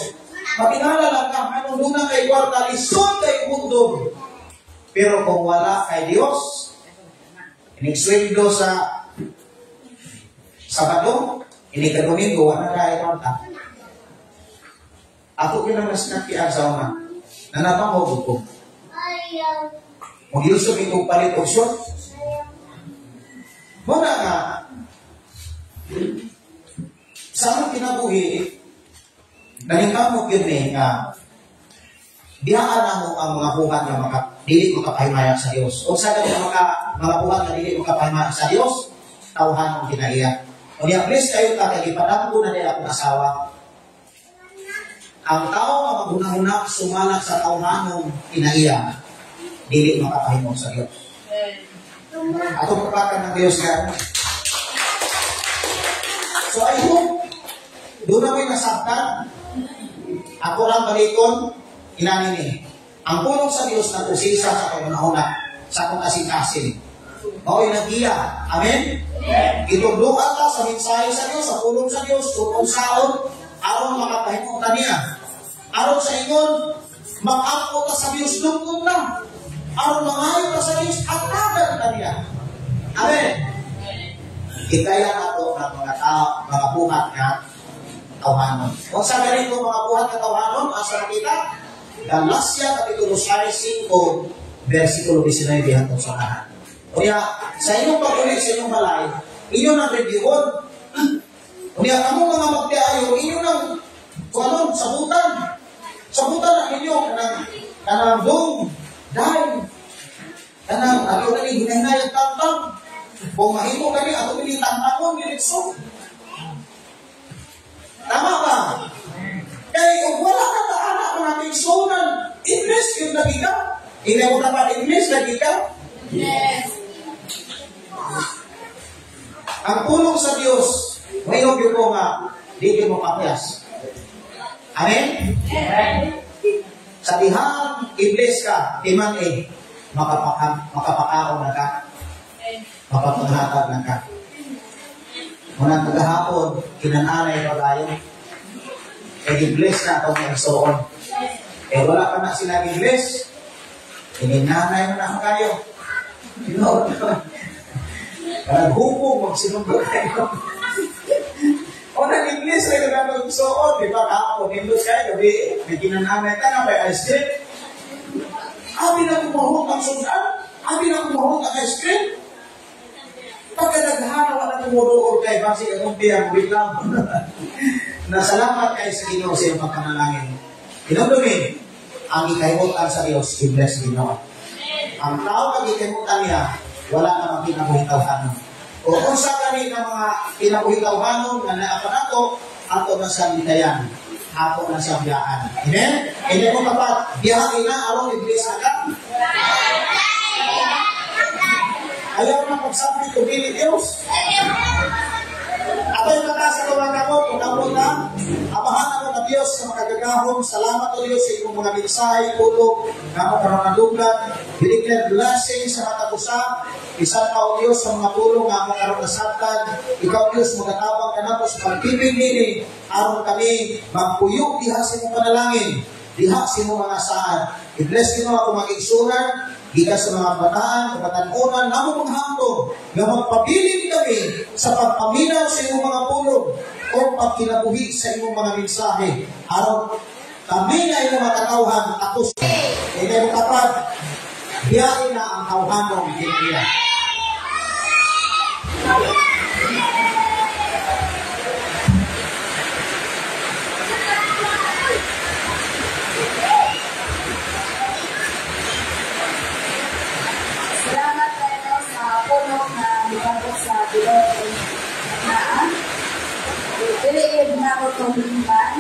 Speaker 5: makinala lang ka, anong muna kay kwarta, lisod kay mundo. Pero kung wala kay Diyos, inisweldo sa Sabado, ini ka Domingo, wala kay kwarta. Ako kinang nakian sa una. Nanapang ko. Mag-iusog itong palit og short. Muna nga, sa among kinabuhi, naningkamot yun eh, nga, dihaan na mo ang mga buhat nga dili makapahimaya sa Dios. O sa ganyan mga buhat nga dili makapahimaya sa Dios, tawhan ang kinaiya. O niya, please kayo ta, kay gipadamgo na nila akong asawa. Ang tao nga maghunahuna sumalak sa tawhanong kinaiya, dili makapahimong sa Dios. Ato papakan ng Dios ka. So I hope, doon na mo'y nasaktan. Ako lang balikon, inani ni. Ang pulong sa Dios na usisa sa paghunahuna, sa akong kasing-kasing. Mao'y nagiya. Amen? Itugduan ta sa mensahe sa Dios, sa pulong sa Dios, kung saon, aron makapahimong ta niya. Aron sa ingon, mag-ampo ta sa Dios lungkot na. Aron mangayo ta sa Dios, hatagan ta niya. Amen? Itaya nato ng mga tao, mga buhat nga tawhanon. Kung sa ganito mga buhat nga tawhanon, asa nakita? Galacia Kapitulo 5, versikulo 19 hanggang sa lahat. Kaya, sa inyong pag-uli, sa inyong balay, inyo nang reviewon. Kaya, kamo mga magtiayo, inyo nang, kung ano, sabutan. Sabutan na inyo, kanang dong, dahil, kanang, ato na ni, hinahinayang tangtang. Kung mahimo kami, ato ni tangtangon, diretso. Tama ba? Kaya kung wala ka taana, mga tingsunan, English yung lagi ka. Hindi mo dapat English, lagi ka. Yes. Ang pulong sa Diyos, mayroon yun ko nga, di mo kapyas. Amen? Amen. Sa dihang English ka, timan eh, makapakaon na ka. Mapapanghatag na ka. Muna kagahapon, kinananay pa tayo. Eh, i-bless na itong nagsoon. Eh, wala pa na sila i-bless. Ininanay mo na ako kayo. Tinood naman. Naghupong, magsinumbong kayo. O, nag-i-bless na yun na magsoon. Di ba, kahapon, nindot kayo, gabi, may kinananay ka na, may ice cream. Abi na kumahong ang sundan. Abi na kumahong ang ice cream. Pagkadaghana, wala tumuruod kay basig ang umpiyang biglang. Nasalamat kay sa Ginoo sa iyong pagpanalangin. Hinumdumin, ang ikahimutan sa Diyos, i-bless Ginoo. Ang tao kag ikahimutan niya, wala namang kinabuhi-tawhanon. O kung sa kani ng mga kinabuhi-tawhanon nga naa pa nato, ato na sa litayan, ato na sa biyaan. Amen? Amen mo kapat, biyahe na aron i-bless na ka. Ayaw na pagsapit kung dili Diyos. Atay mata sa tuwang ako, kung nabot na, amahan ako na Among Dios sa makagagahom, salamat o Dios sa imong mga mensahe, pulong, nga amo karon nadunggan. We declare blessing sa matag usa, bisan pa o Dios sa mga pulong nga amo karon nasabtan. Ikaw Dios magatabang kanamo sa pagtibig nini aron kami magpuyo diha sa imong panalangin, diha sa imong mga saad. I-bless Ginoo ako mga igsunan, gikan sa mga bataan, kabatan-onan, namo mga handom, nga magpabilin kami sa pagpaminaw sa imong mga pulong o pagkinabuhi sa imong mga mensahe. Aron kami na imong mga katawhan, tapos kay mo kapag, biyahe na ang tawhanong kinaiya.
Speaker 1: Salamat kayo sa pulong na libabot sa bilog naa. Dili na ko tulingan.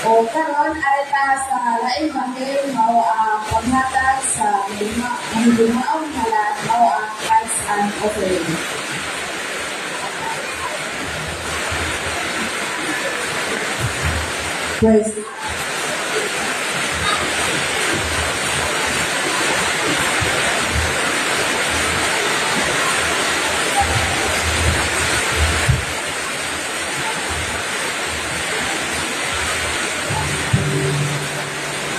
Speaker 1: O karon arita sa laing bahil mao ang paghatag sa mahilumaong halat mao ang tithes and offering.
Speaker 3: Praise.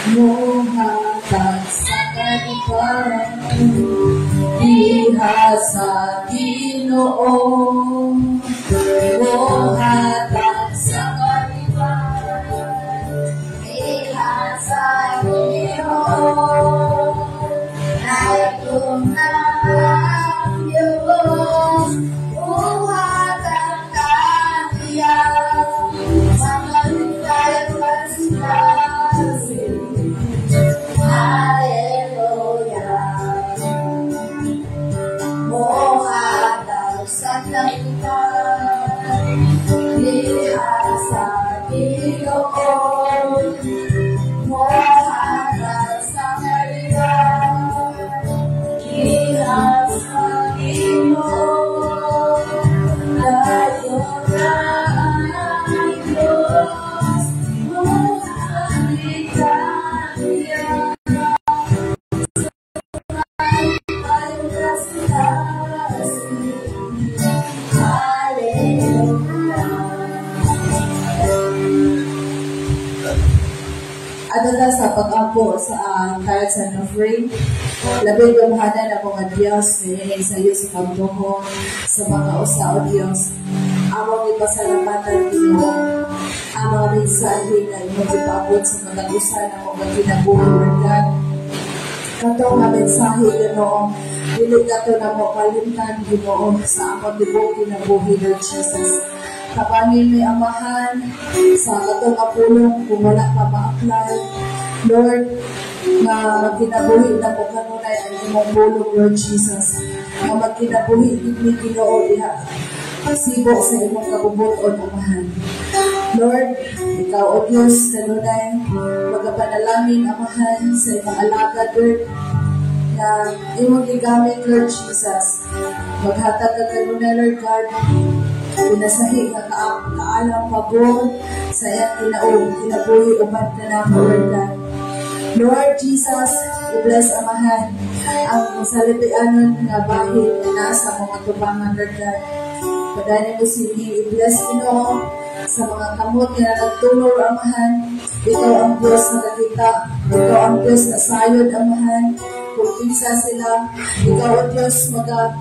Speaker 3: Muhatag sa kalipan, diha sa Ginoo. Muhatag sa kalipan, diha sa Ginoo. Nagtong na ang Diyos, muhatag kaniya, sa kalipay sila. Hallelujah. Muhatag sa kalipan, diha sa Ginoo. Muhatag sa kalipan, diha sa Ginoo. Dayon na ang Diyos, muhatag kaniya. Adto sa pag-ampo sa tithes and offering, labi gamhanan ang mga Diyos nga sa iyo sa pagbuho sa mga usa o Diyos. Among ipasalamatan Ginoo ang mga mensahe nga imong gipaabot sa matag usa na mga kinabuhi, Lord God. Kato nga mensahe Ginoo, dili kato namo kalimtan Ginoo sa among tibuok kinabuhi, Lord Jesus. Tabangin mi Amahan sa katong nga pulong kung wala pa ma-apply, Lord, nga magkinabuhi na po kanunay ang imong pulong, Lord Jesus. Nga magkinabuhi gid mi Ginoo diha sibo sa imong kabubuton, Amahan. Lord, ikaw o Diyos kanunay magapanalangin, Amahan, sa imong alagad, Lord, na imong gigamit, Lord Jesus. Maghatag ka kanunay, Lord God, pinasahi nga kaalam pabor sa iyang kinabuhi uban ka namo, Lord God. Lord Jesus, i-bless Amahan ang salitianon nga bahin nga nasa mga tubangan, Lord God. Padayon mo sini, i-bless Ginoo sa mga kamot nga nagtulor, Amahan. Ikaw ang Diyos na nakita, ikaw ang Diyos na sayod, Amahan. Kung kinsa sila, ikaw ang Diyos maga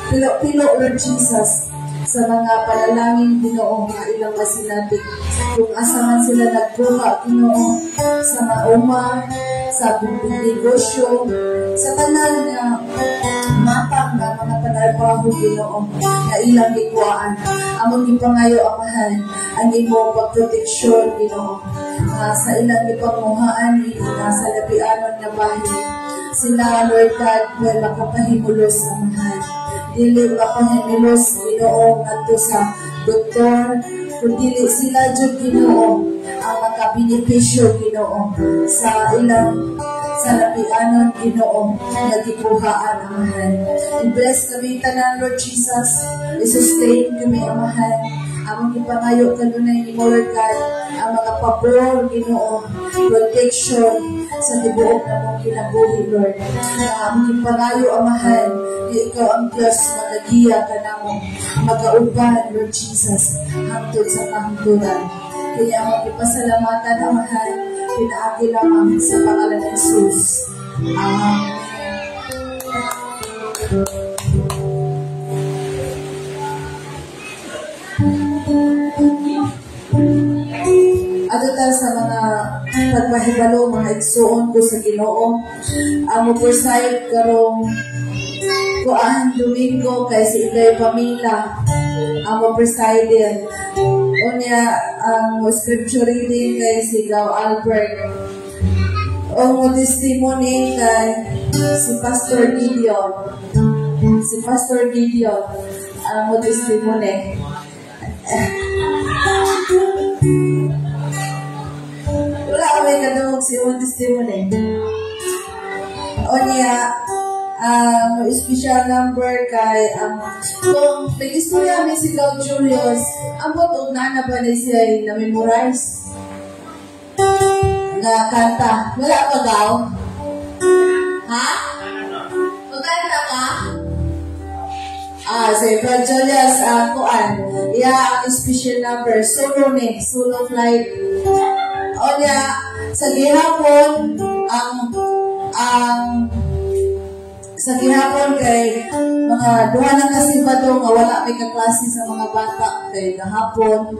Speaker 3: pilo-pilo, Lord Jesus, sa mga panalangin Ginoo nga ilang masinati. Kung asa man sila nagkuha Ginoo sa mauma, sa negosyo, sa tanan nga matang nga mga panarbaho Ginoo nga ilang gikuhaan. Among gipangayo Amahan ang imong pagproteksyon Ginoo sa ilang gipanguhaan nga sa labianon nga bahin. Sila, Lord God, may makapahimulos Amahan. Dili makapahimulos Ginoo ngadto sa doktor, kundi sila jud Ginoo ang makabenepisyo Ginoo sa ilang sa labianon Ginoo nga gikuhaan Amahan. I-bless kami tanan, Lord Jesus. I-sustain kami Amahan. Ang Among gipangayo kanunay nimo, Lord God, ang mga pabor, Ginoo, protection sa tibuok namong kinabuhi, Lord. Na among gipangayo, Amahan, nga ikaw ang Diyos magagiya kanamo, magauban, Lord Jesus, hangtod sa kahangturan. Kaya among gipasalamatan, Amahan, pinaagi lamang sa pangalan ni Jesus. Amen. Ato ta sa mga pagpahibalo, mga igsuon ko sa Ginoo. Ang mo preside karong kuan Domingo kay si Inday Pamela ang mo preside. Unya ang scripture reading kay si Gaw Albert. O mo testimony kay si Pastor Gideon. Si Pastor Gideon ang mo testimony. Wala kami kadungog si imong testimony. O niya, ang special number kay kung nag-istorya mi si Gaw Julius, ambot og naa na ba ni siya na-memorize nga kanta. Wala pa, Gaw? Ha? Magkanta ka? Si Brad Julius, kuan. Iya ang special number. Solo ni, solo flight. O niya, sa gihapon, ang sa gihapon kay mga duha na kasi ba to nga wala may kaklase sa mga bata kay gahapon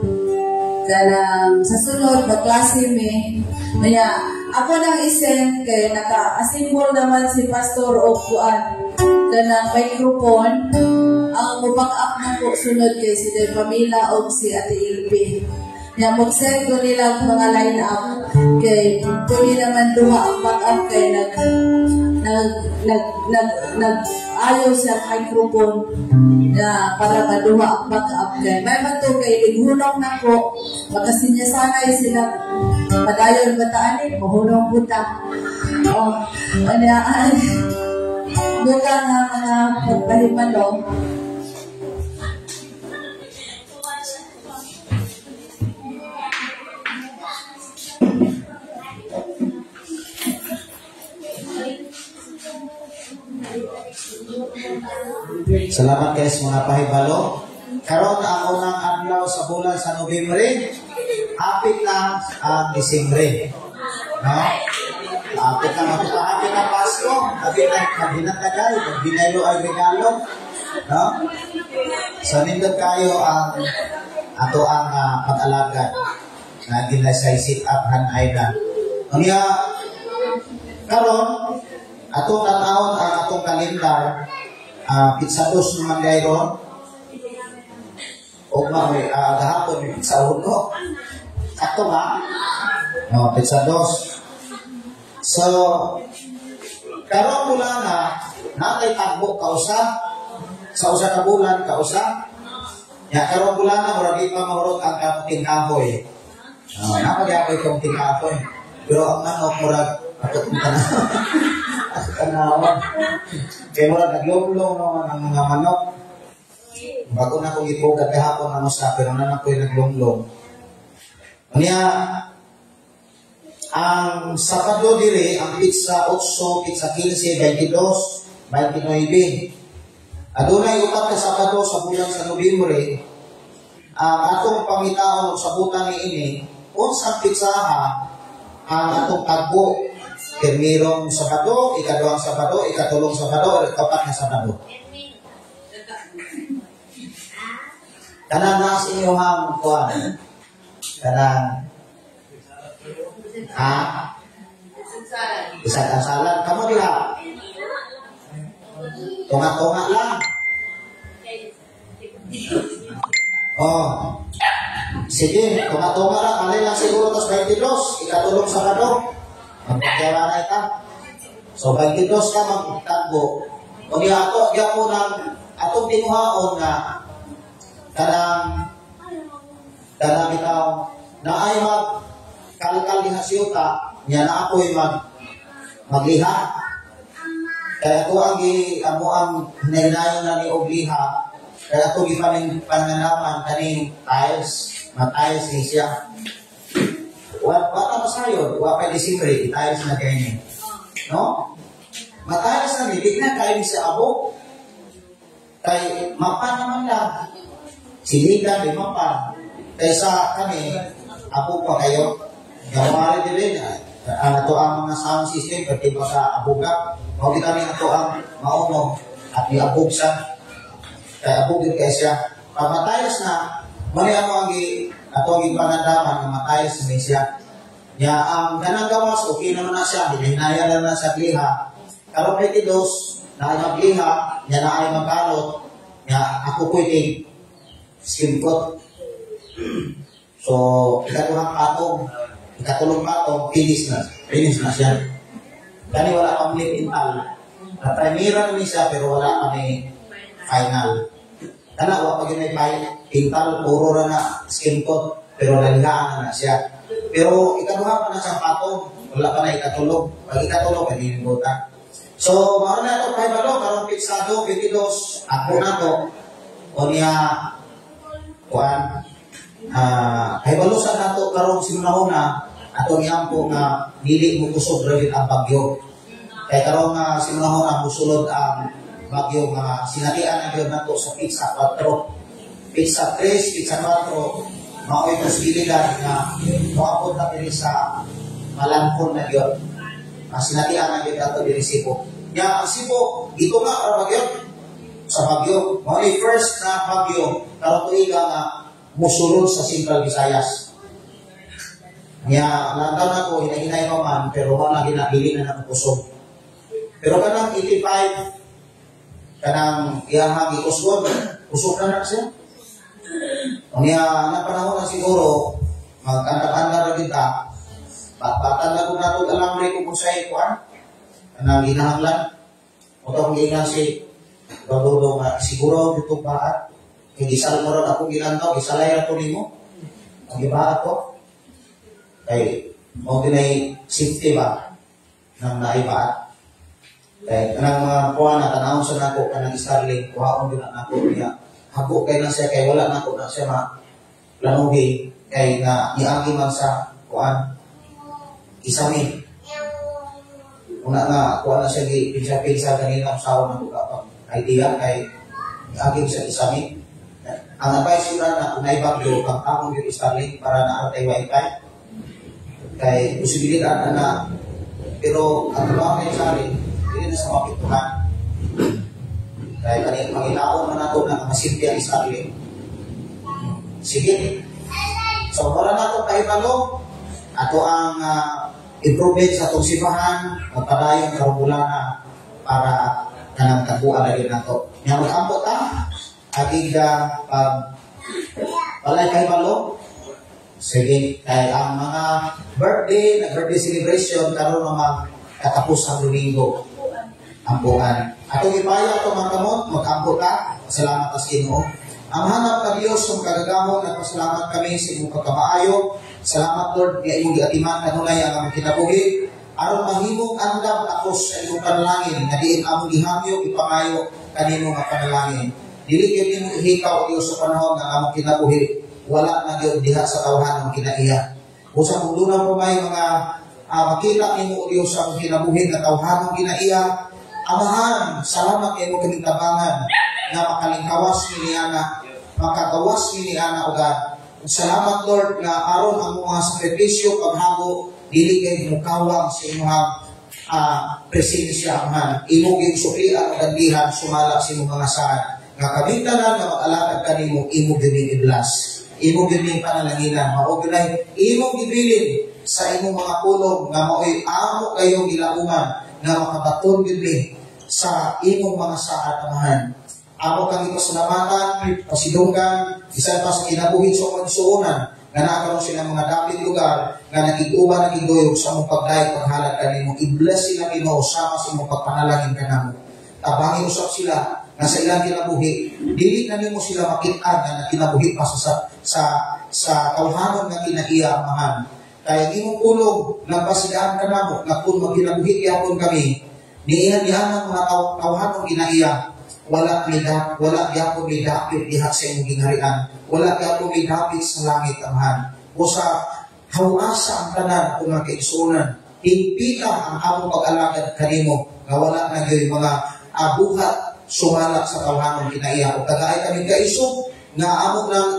Speaker 3: kanang sa sunod magklase mi. Kaya ako nang isend kay naka-assemble naman si Pastor og kuan kanang microphone. Ang mo-back up na ko sunod kay si Del Pamela og si Ate Ilpi. Nya mo-send ko nila ang mga line up kay pwede naman duha ang back up kay nag nag nag nag nag ayaw siya microphone na para maduha ang back up kay may man to kay lighunong nako makasinyasanay sila padayon bataan eh mahunong buta. Oh, ano buta nga mga pagpahibalo.
Speaker 5: Salamat kay sa mga pahibalo. Karon ang unang adlaw sa bulan sa Nobyembre, hapit na ang Disyembre. No? Hapit na hapit na Pasko, hapit na kabinatagay, binaylo ay regalo. No? So nindot kayo ang ato ang pag-alagad na ginasay sit up hanay na. Unya karon atong tan-awon ang atong kalendar. Pizza dos naman gayron. O nga, may gahapon may pizza uno. Sakto ba? No, pizza dos. So, karon mula na, natay tagbo kausa, sa usa ka bulan kausa. Ya, karon mula na, murag di pa mahurot ang kamuting kahoy. Napagyapoy kamuting kahoy. Pero ang manok, murag, ato kong tanawon. Ato tanawon. Kaya murag, naglumlong naman ang mga manok. Bago na kong ipugad kahapon na musta, pero naman ko'y naglumlong. Niya, ang Sabado diri, ang pizza 8, pizza 15, 22, 29. Adunay upat ka Sabado sa bulan sa Nobyembre. Ang atong pangitaon sa butan niini, unsang pizzaha ang atong tagbo. Primerong Sabado, ikaduhang Sabado, ikatulong Sabado, ikapat na Sabado. Kanang nas inyong kuan. Kanang ha? Isang asalan. Kamu diha? Tunga-tunga lang. Oh. Sige, tunga-tunga lang. Alay lang siguro tas 22. Ikatulong Sabado. Magpagyawa na ita. So, 22 ka magtagbo. O niya ato, gyapon ang atong tinuhaon nga kanang kanang ikaw na ay mag kalkal diha siyuta, niya na ako'y magliha. Kaya ako ang amo ang nilinayon na ni og liha, Kaya ato gipaning pangandaman kaning tiles, ma-tiles ni siya. Wa wa masayod, wa pa Disyembre, i-tiles na kay ni. No? Ma-tiles na ni, di na kay ni siya abog. Kay mapa naman lang. Siligan, di mapa. Kaysa kami, abog pa kayo. January din ang ato ang mga sound system, pati ba sa abuga, mao kita ni ato ang mauno at iabog sa kay abog din kay siya. Pag ma-tiles na, muna ako ang ato ang gipangandaman nga ma-tiles na siya. Ya, ang kanang gawas, okay naman na siya, hinahinaya na na sa gliha. Karon 22, na ay magliha, nya na ay magkalot, nya ako ko iting skim coat. So, ikaduhang patong, ikatulong patong, finish na. Finish na siya. Kani wala pang lip intal. Na-primera na siya, pero wala kami final. Kana, wa pa gyud may intal, puro ra na skim coat, pero nalihaan na, na siya. Pero ikaduha pa na siyang patong, wala pa na ikatulog. Pag ikatulog, ay buta. So, mao na ito, pahibalo, karong pitsado, 22, ako na to, o niya, kuan, pahibalo sa nato karong simuna-una, ato niyampo nga dili mo kusog ra ang bagyo. Kay karong simuna-una musulod ang bagyo nga sinatian ang gyud nato sa petsa 4. Petsa 3, petsa 4, mao'y posibilidad nga moabot na diri sa malangkon na gyud. Sinatian ang gyud nato diri Cebu. Nya ang Cebu, ito nga ra bagyo sa bagyo. Mao ni first na bagyo karong tuiga nga musulod sa Central Visayas. Nya lantaw na ko hinahinay pa man pero mo na ginabili na nakusog. Pero kanang 85 kanang iyahang gikusgon, kusog na na siya. Unya na panahon na siguro magkanta-kanta ra kita. Batbatan na kung nato alambre kung unsay kuan kanang ginahanglan. O tong giingan si Badudo nga siguro dito baat kay gisal mo ron ako gilantaw gisalay ra to nimo. Ang gibaat ko kay mo dinay safety ba nang naibaat. Kay kanang mga kuan na tanawon sa nako kanang Starlink kuhaon gyud na nako niya. Hago kay na siya kay wala nako na siya ma planuhi kay nga niagi man sa kuan isami. Una nga kuan na siya gi pinsa-pinsa kanina usawa nako kapag idea kay niagi sa isami. Ang advice ko na kung naibagyo kang amon gyud Starlink para naa tay wifi. Kay posibilidad na na pero ang trabaho kay Starlink dili na sa mapituhan. Kaya kani pangitaon man nato na masimple ang Starlink. Sige. So mura na to pahibalo ato ang improvement sa atong simbahan, magpadayon karong bulana para kanang tabuan na gyud nato. Nya mag-ampo ta agig pag walay kahibalo. Sige, kay ang mga birthday, na birthday celebration karon mga katapos ang Domingo. Ampuan. Atong ipayo atong mga kamot, mag-ampo ta. Salamat sa Ginoo. Amahan ka Dios sa kagagahom, nagpasalamat kami sa imong pagkamaayo. Salamat Lord nga imong giatiman kanunay ang among kinabuhi. Aron mahimong andam takos sa imong panalangin nga diin among gihangyo ipangayo kanimo nga panalangin. Dili gyud nimo ihikaw Dios sa panahon nga among kinabuhi wala na gyud diha sa tawhan ang kinaiya. Usa kung duna po may mga makita nimo Dios sa among kinabuhi nga tawhanong kinaiya, Amahan, salamat kay mo kaming tabangan nga makalingkawas ni niana, makagawas ni niana o God. Salamat Lord nga aron ang mga sakripisyo paghago dili kay mukawang sa imong presensya Amahan. Imo gyud suklian og gandihan sumala sa imong mga saad. Nga kami tanan nga mag-alagad kanimo imo gyud ning i-bless. Imo gyud ning panalanginan, mao gyud ay imong gibilin sa imong mga pulong nga mao'y amo kayong gilauman nga makabaton gyud ni sa imong mga saad Amahan. Amo kang ipasalamatan, pasidunggan, bisan pa sa kinabuhi sa among suonan, nga naa karon sila mga dapit lugar, nga nakig-uban, nakigduyog sa among pagdayeg paghalad kanimo. I-bless sila Ginoo sama sa imong pagpanalangin kanamo. Tabangi usab sila nga sa ilang kinabuhi, dili na nimo sila makit-an nga nakinabuhi pa sa tawhanon nga kinaiya Amahan. Kaya imong pulong nagpasidaan kanamo nga kung magkinabuhi gyapon kami, niihan niya ang mga tawhanong kinaiya, Wala midap, wala gyapon midapit diha sa imong gingharian. Wala gyapon midapit sa langit, Amahan. O sa hawasa ang tanan kung mga kaigsuonan. Hingpita ang among pag-alagad kanimo nga wala na gyud mga abuhat sumala sa tawhanong kinaiya. O tagaay kami kaisog nga amo ng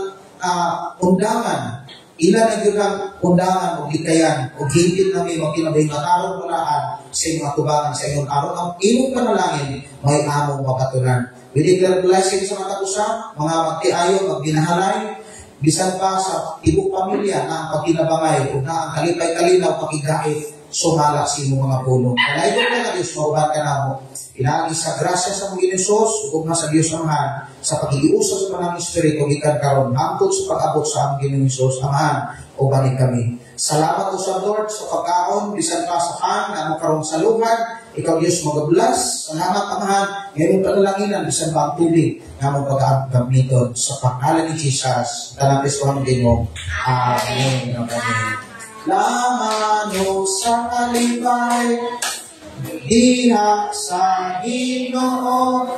Speaker 5: undangan. Ila na gyud ang undangan o gikayan o hingpit nami magkinabuhi matarong mulaan sa imong atubangan sa imong aron ang imong panalangin may among mabatunan. We declare blessing sa matag usa, mga magtiayo, magbinahalay, bisan pa sa tibok pamilya na ang pagkinabangay o na ang kalipay kalinaw pakigait sumala sa imong mga pulong. Kanaygon ka na Diyos, mauban ka namo. Pinaagi sa grasya sa mong Ginoo, ug sa Diyos Amahan, sa pakigiusa sa Banal Espiritu gikan karon hangtod sa pag-abot sa among Ginoong Hesus Amahan, uban kami. Salamat sa Lord sa pagkaon bisan pa sa pan nga amo karon sa luhan, ikaw Diyos magabless. Salamat Amahan, ngayong panalanginan bisan pa ang tubig nga among pagagamiton sa pangalan ni Jesus. Tanang Kristo ang Ginoo. Amen. Amen. Lamano sa kalipay diha sa Ginoo,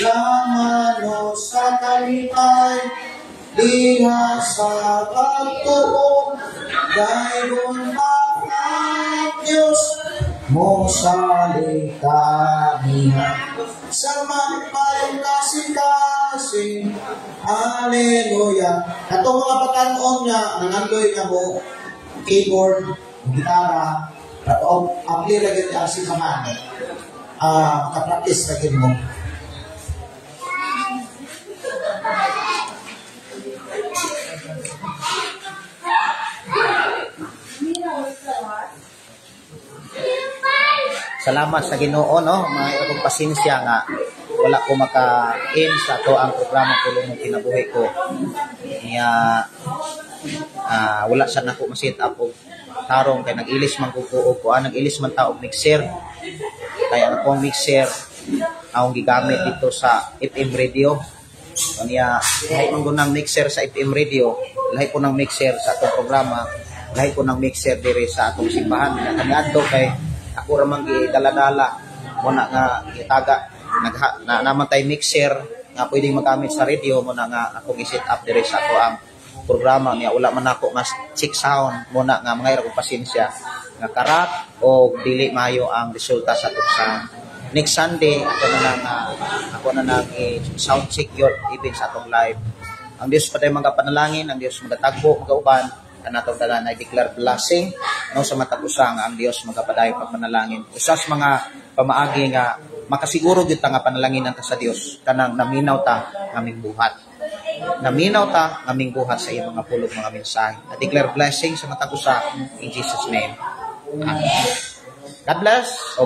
Speaker 5: lamano sa kalipay diha sa pagtuo, daygon pa ang Diyos mo salita niya sa magpayong kasing-kasing. Hallelujah. Katong mga batan-on nga nangandoy nga mo keyboard, gitara, o ang clear ra gyud ang simbahan. Maka-practice ra gyud mo.
Speaker 6: Salamat sa Ginoo, no, mga akong pasensya nga wala ko maka-in sa ato ang programa Pulong ng Kinabuhi ko. Niya wala sa nako ma-set up og tarong kay nag-ilis man ko og kuan, nag-ilis man ta og mixer. Kaya ang akong mixer akong gigamit dito sa FM radio. So niya lahi man ko ng mixer sa FM radio, lahi ko ng mixer sa atong programa, lahi ko ng mixer diri sa atong simbahan. Niya kaniadto kay ako ra man gidala-dala mo na nga gitaga nagha na naman tay mixer nga pwedeng magamit sa radio mo na nga akong i-set up diri sa ato ang programa. Niya wala man ako nga check sound mo na nga mga kong pasensya nga karat o dili maayo ang resulta sa atong sound. Next Sunday ako na lang i-sound check yun even sa atong live. Ang Dios paday magapanalangin, ang Dios magatagbo, magauban kanatong tanan. I declare blessing no sa matag usa nga ang Dios magapadayon pagpanalangin. Usa sa mga pamaagi nga makasiguro gyud ta nga panalangin ta sa Dios kanang naminaw ta ngaming buhat. Naminaw ta ngaming buhat sa iyang mga pulong, mga mensahe. I declare blessing sa matag usa in Jesus name. Amen. God bless.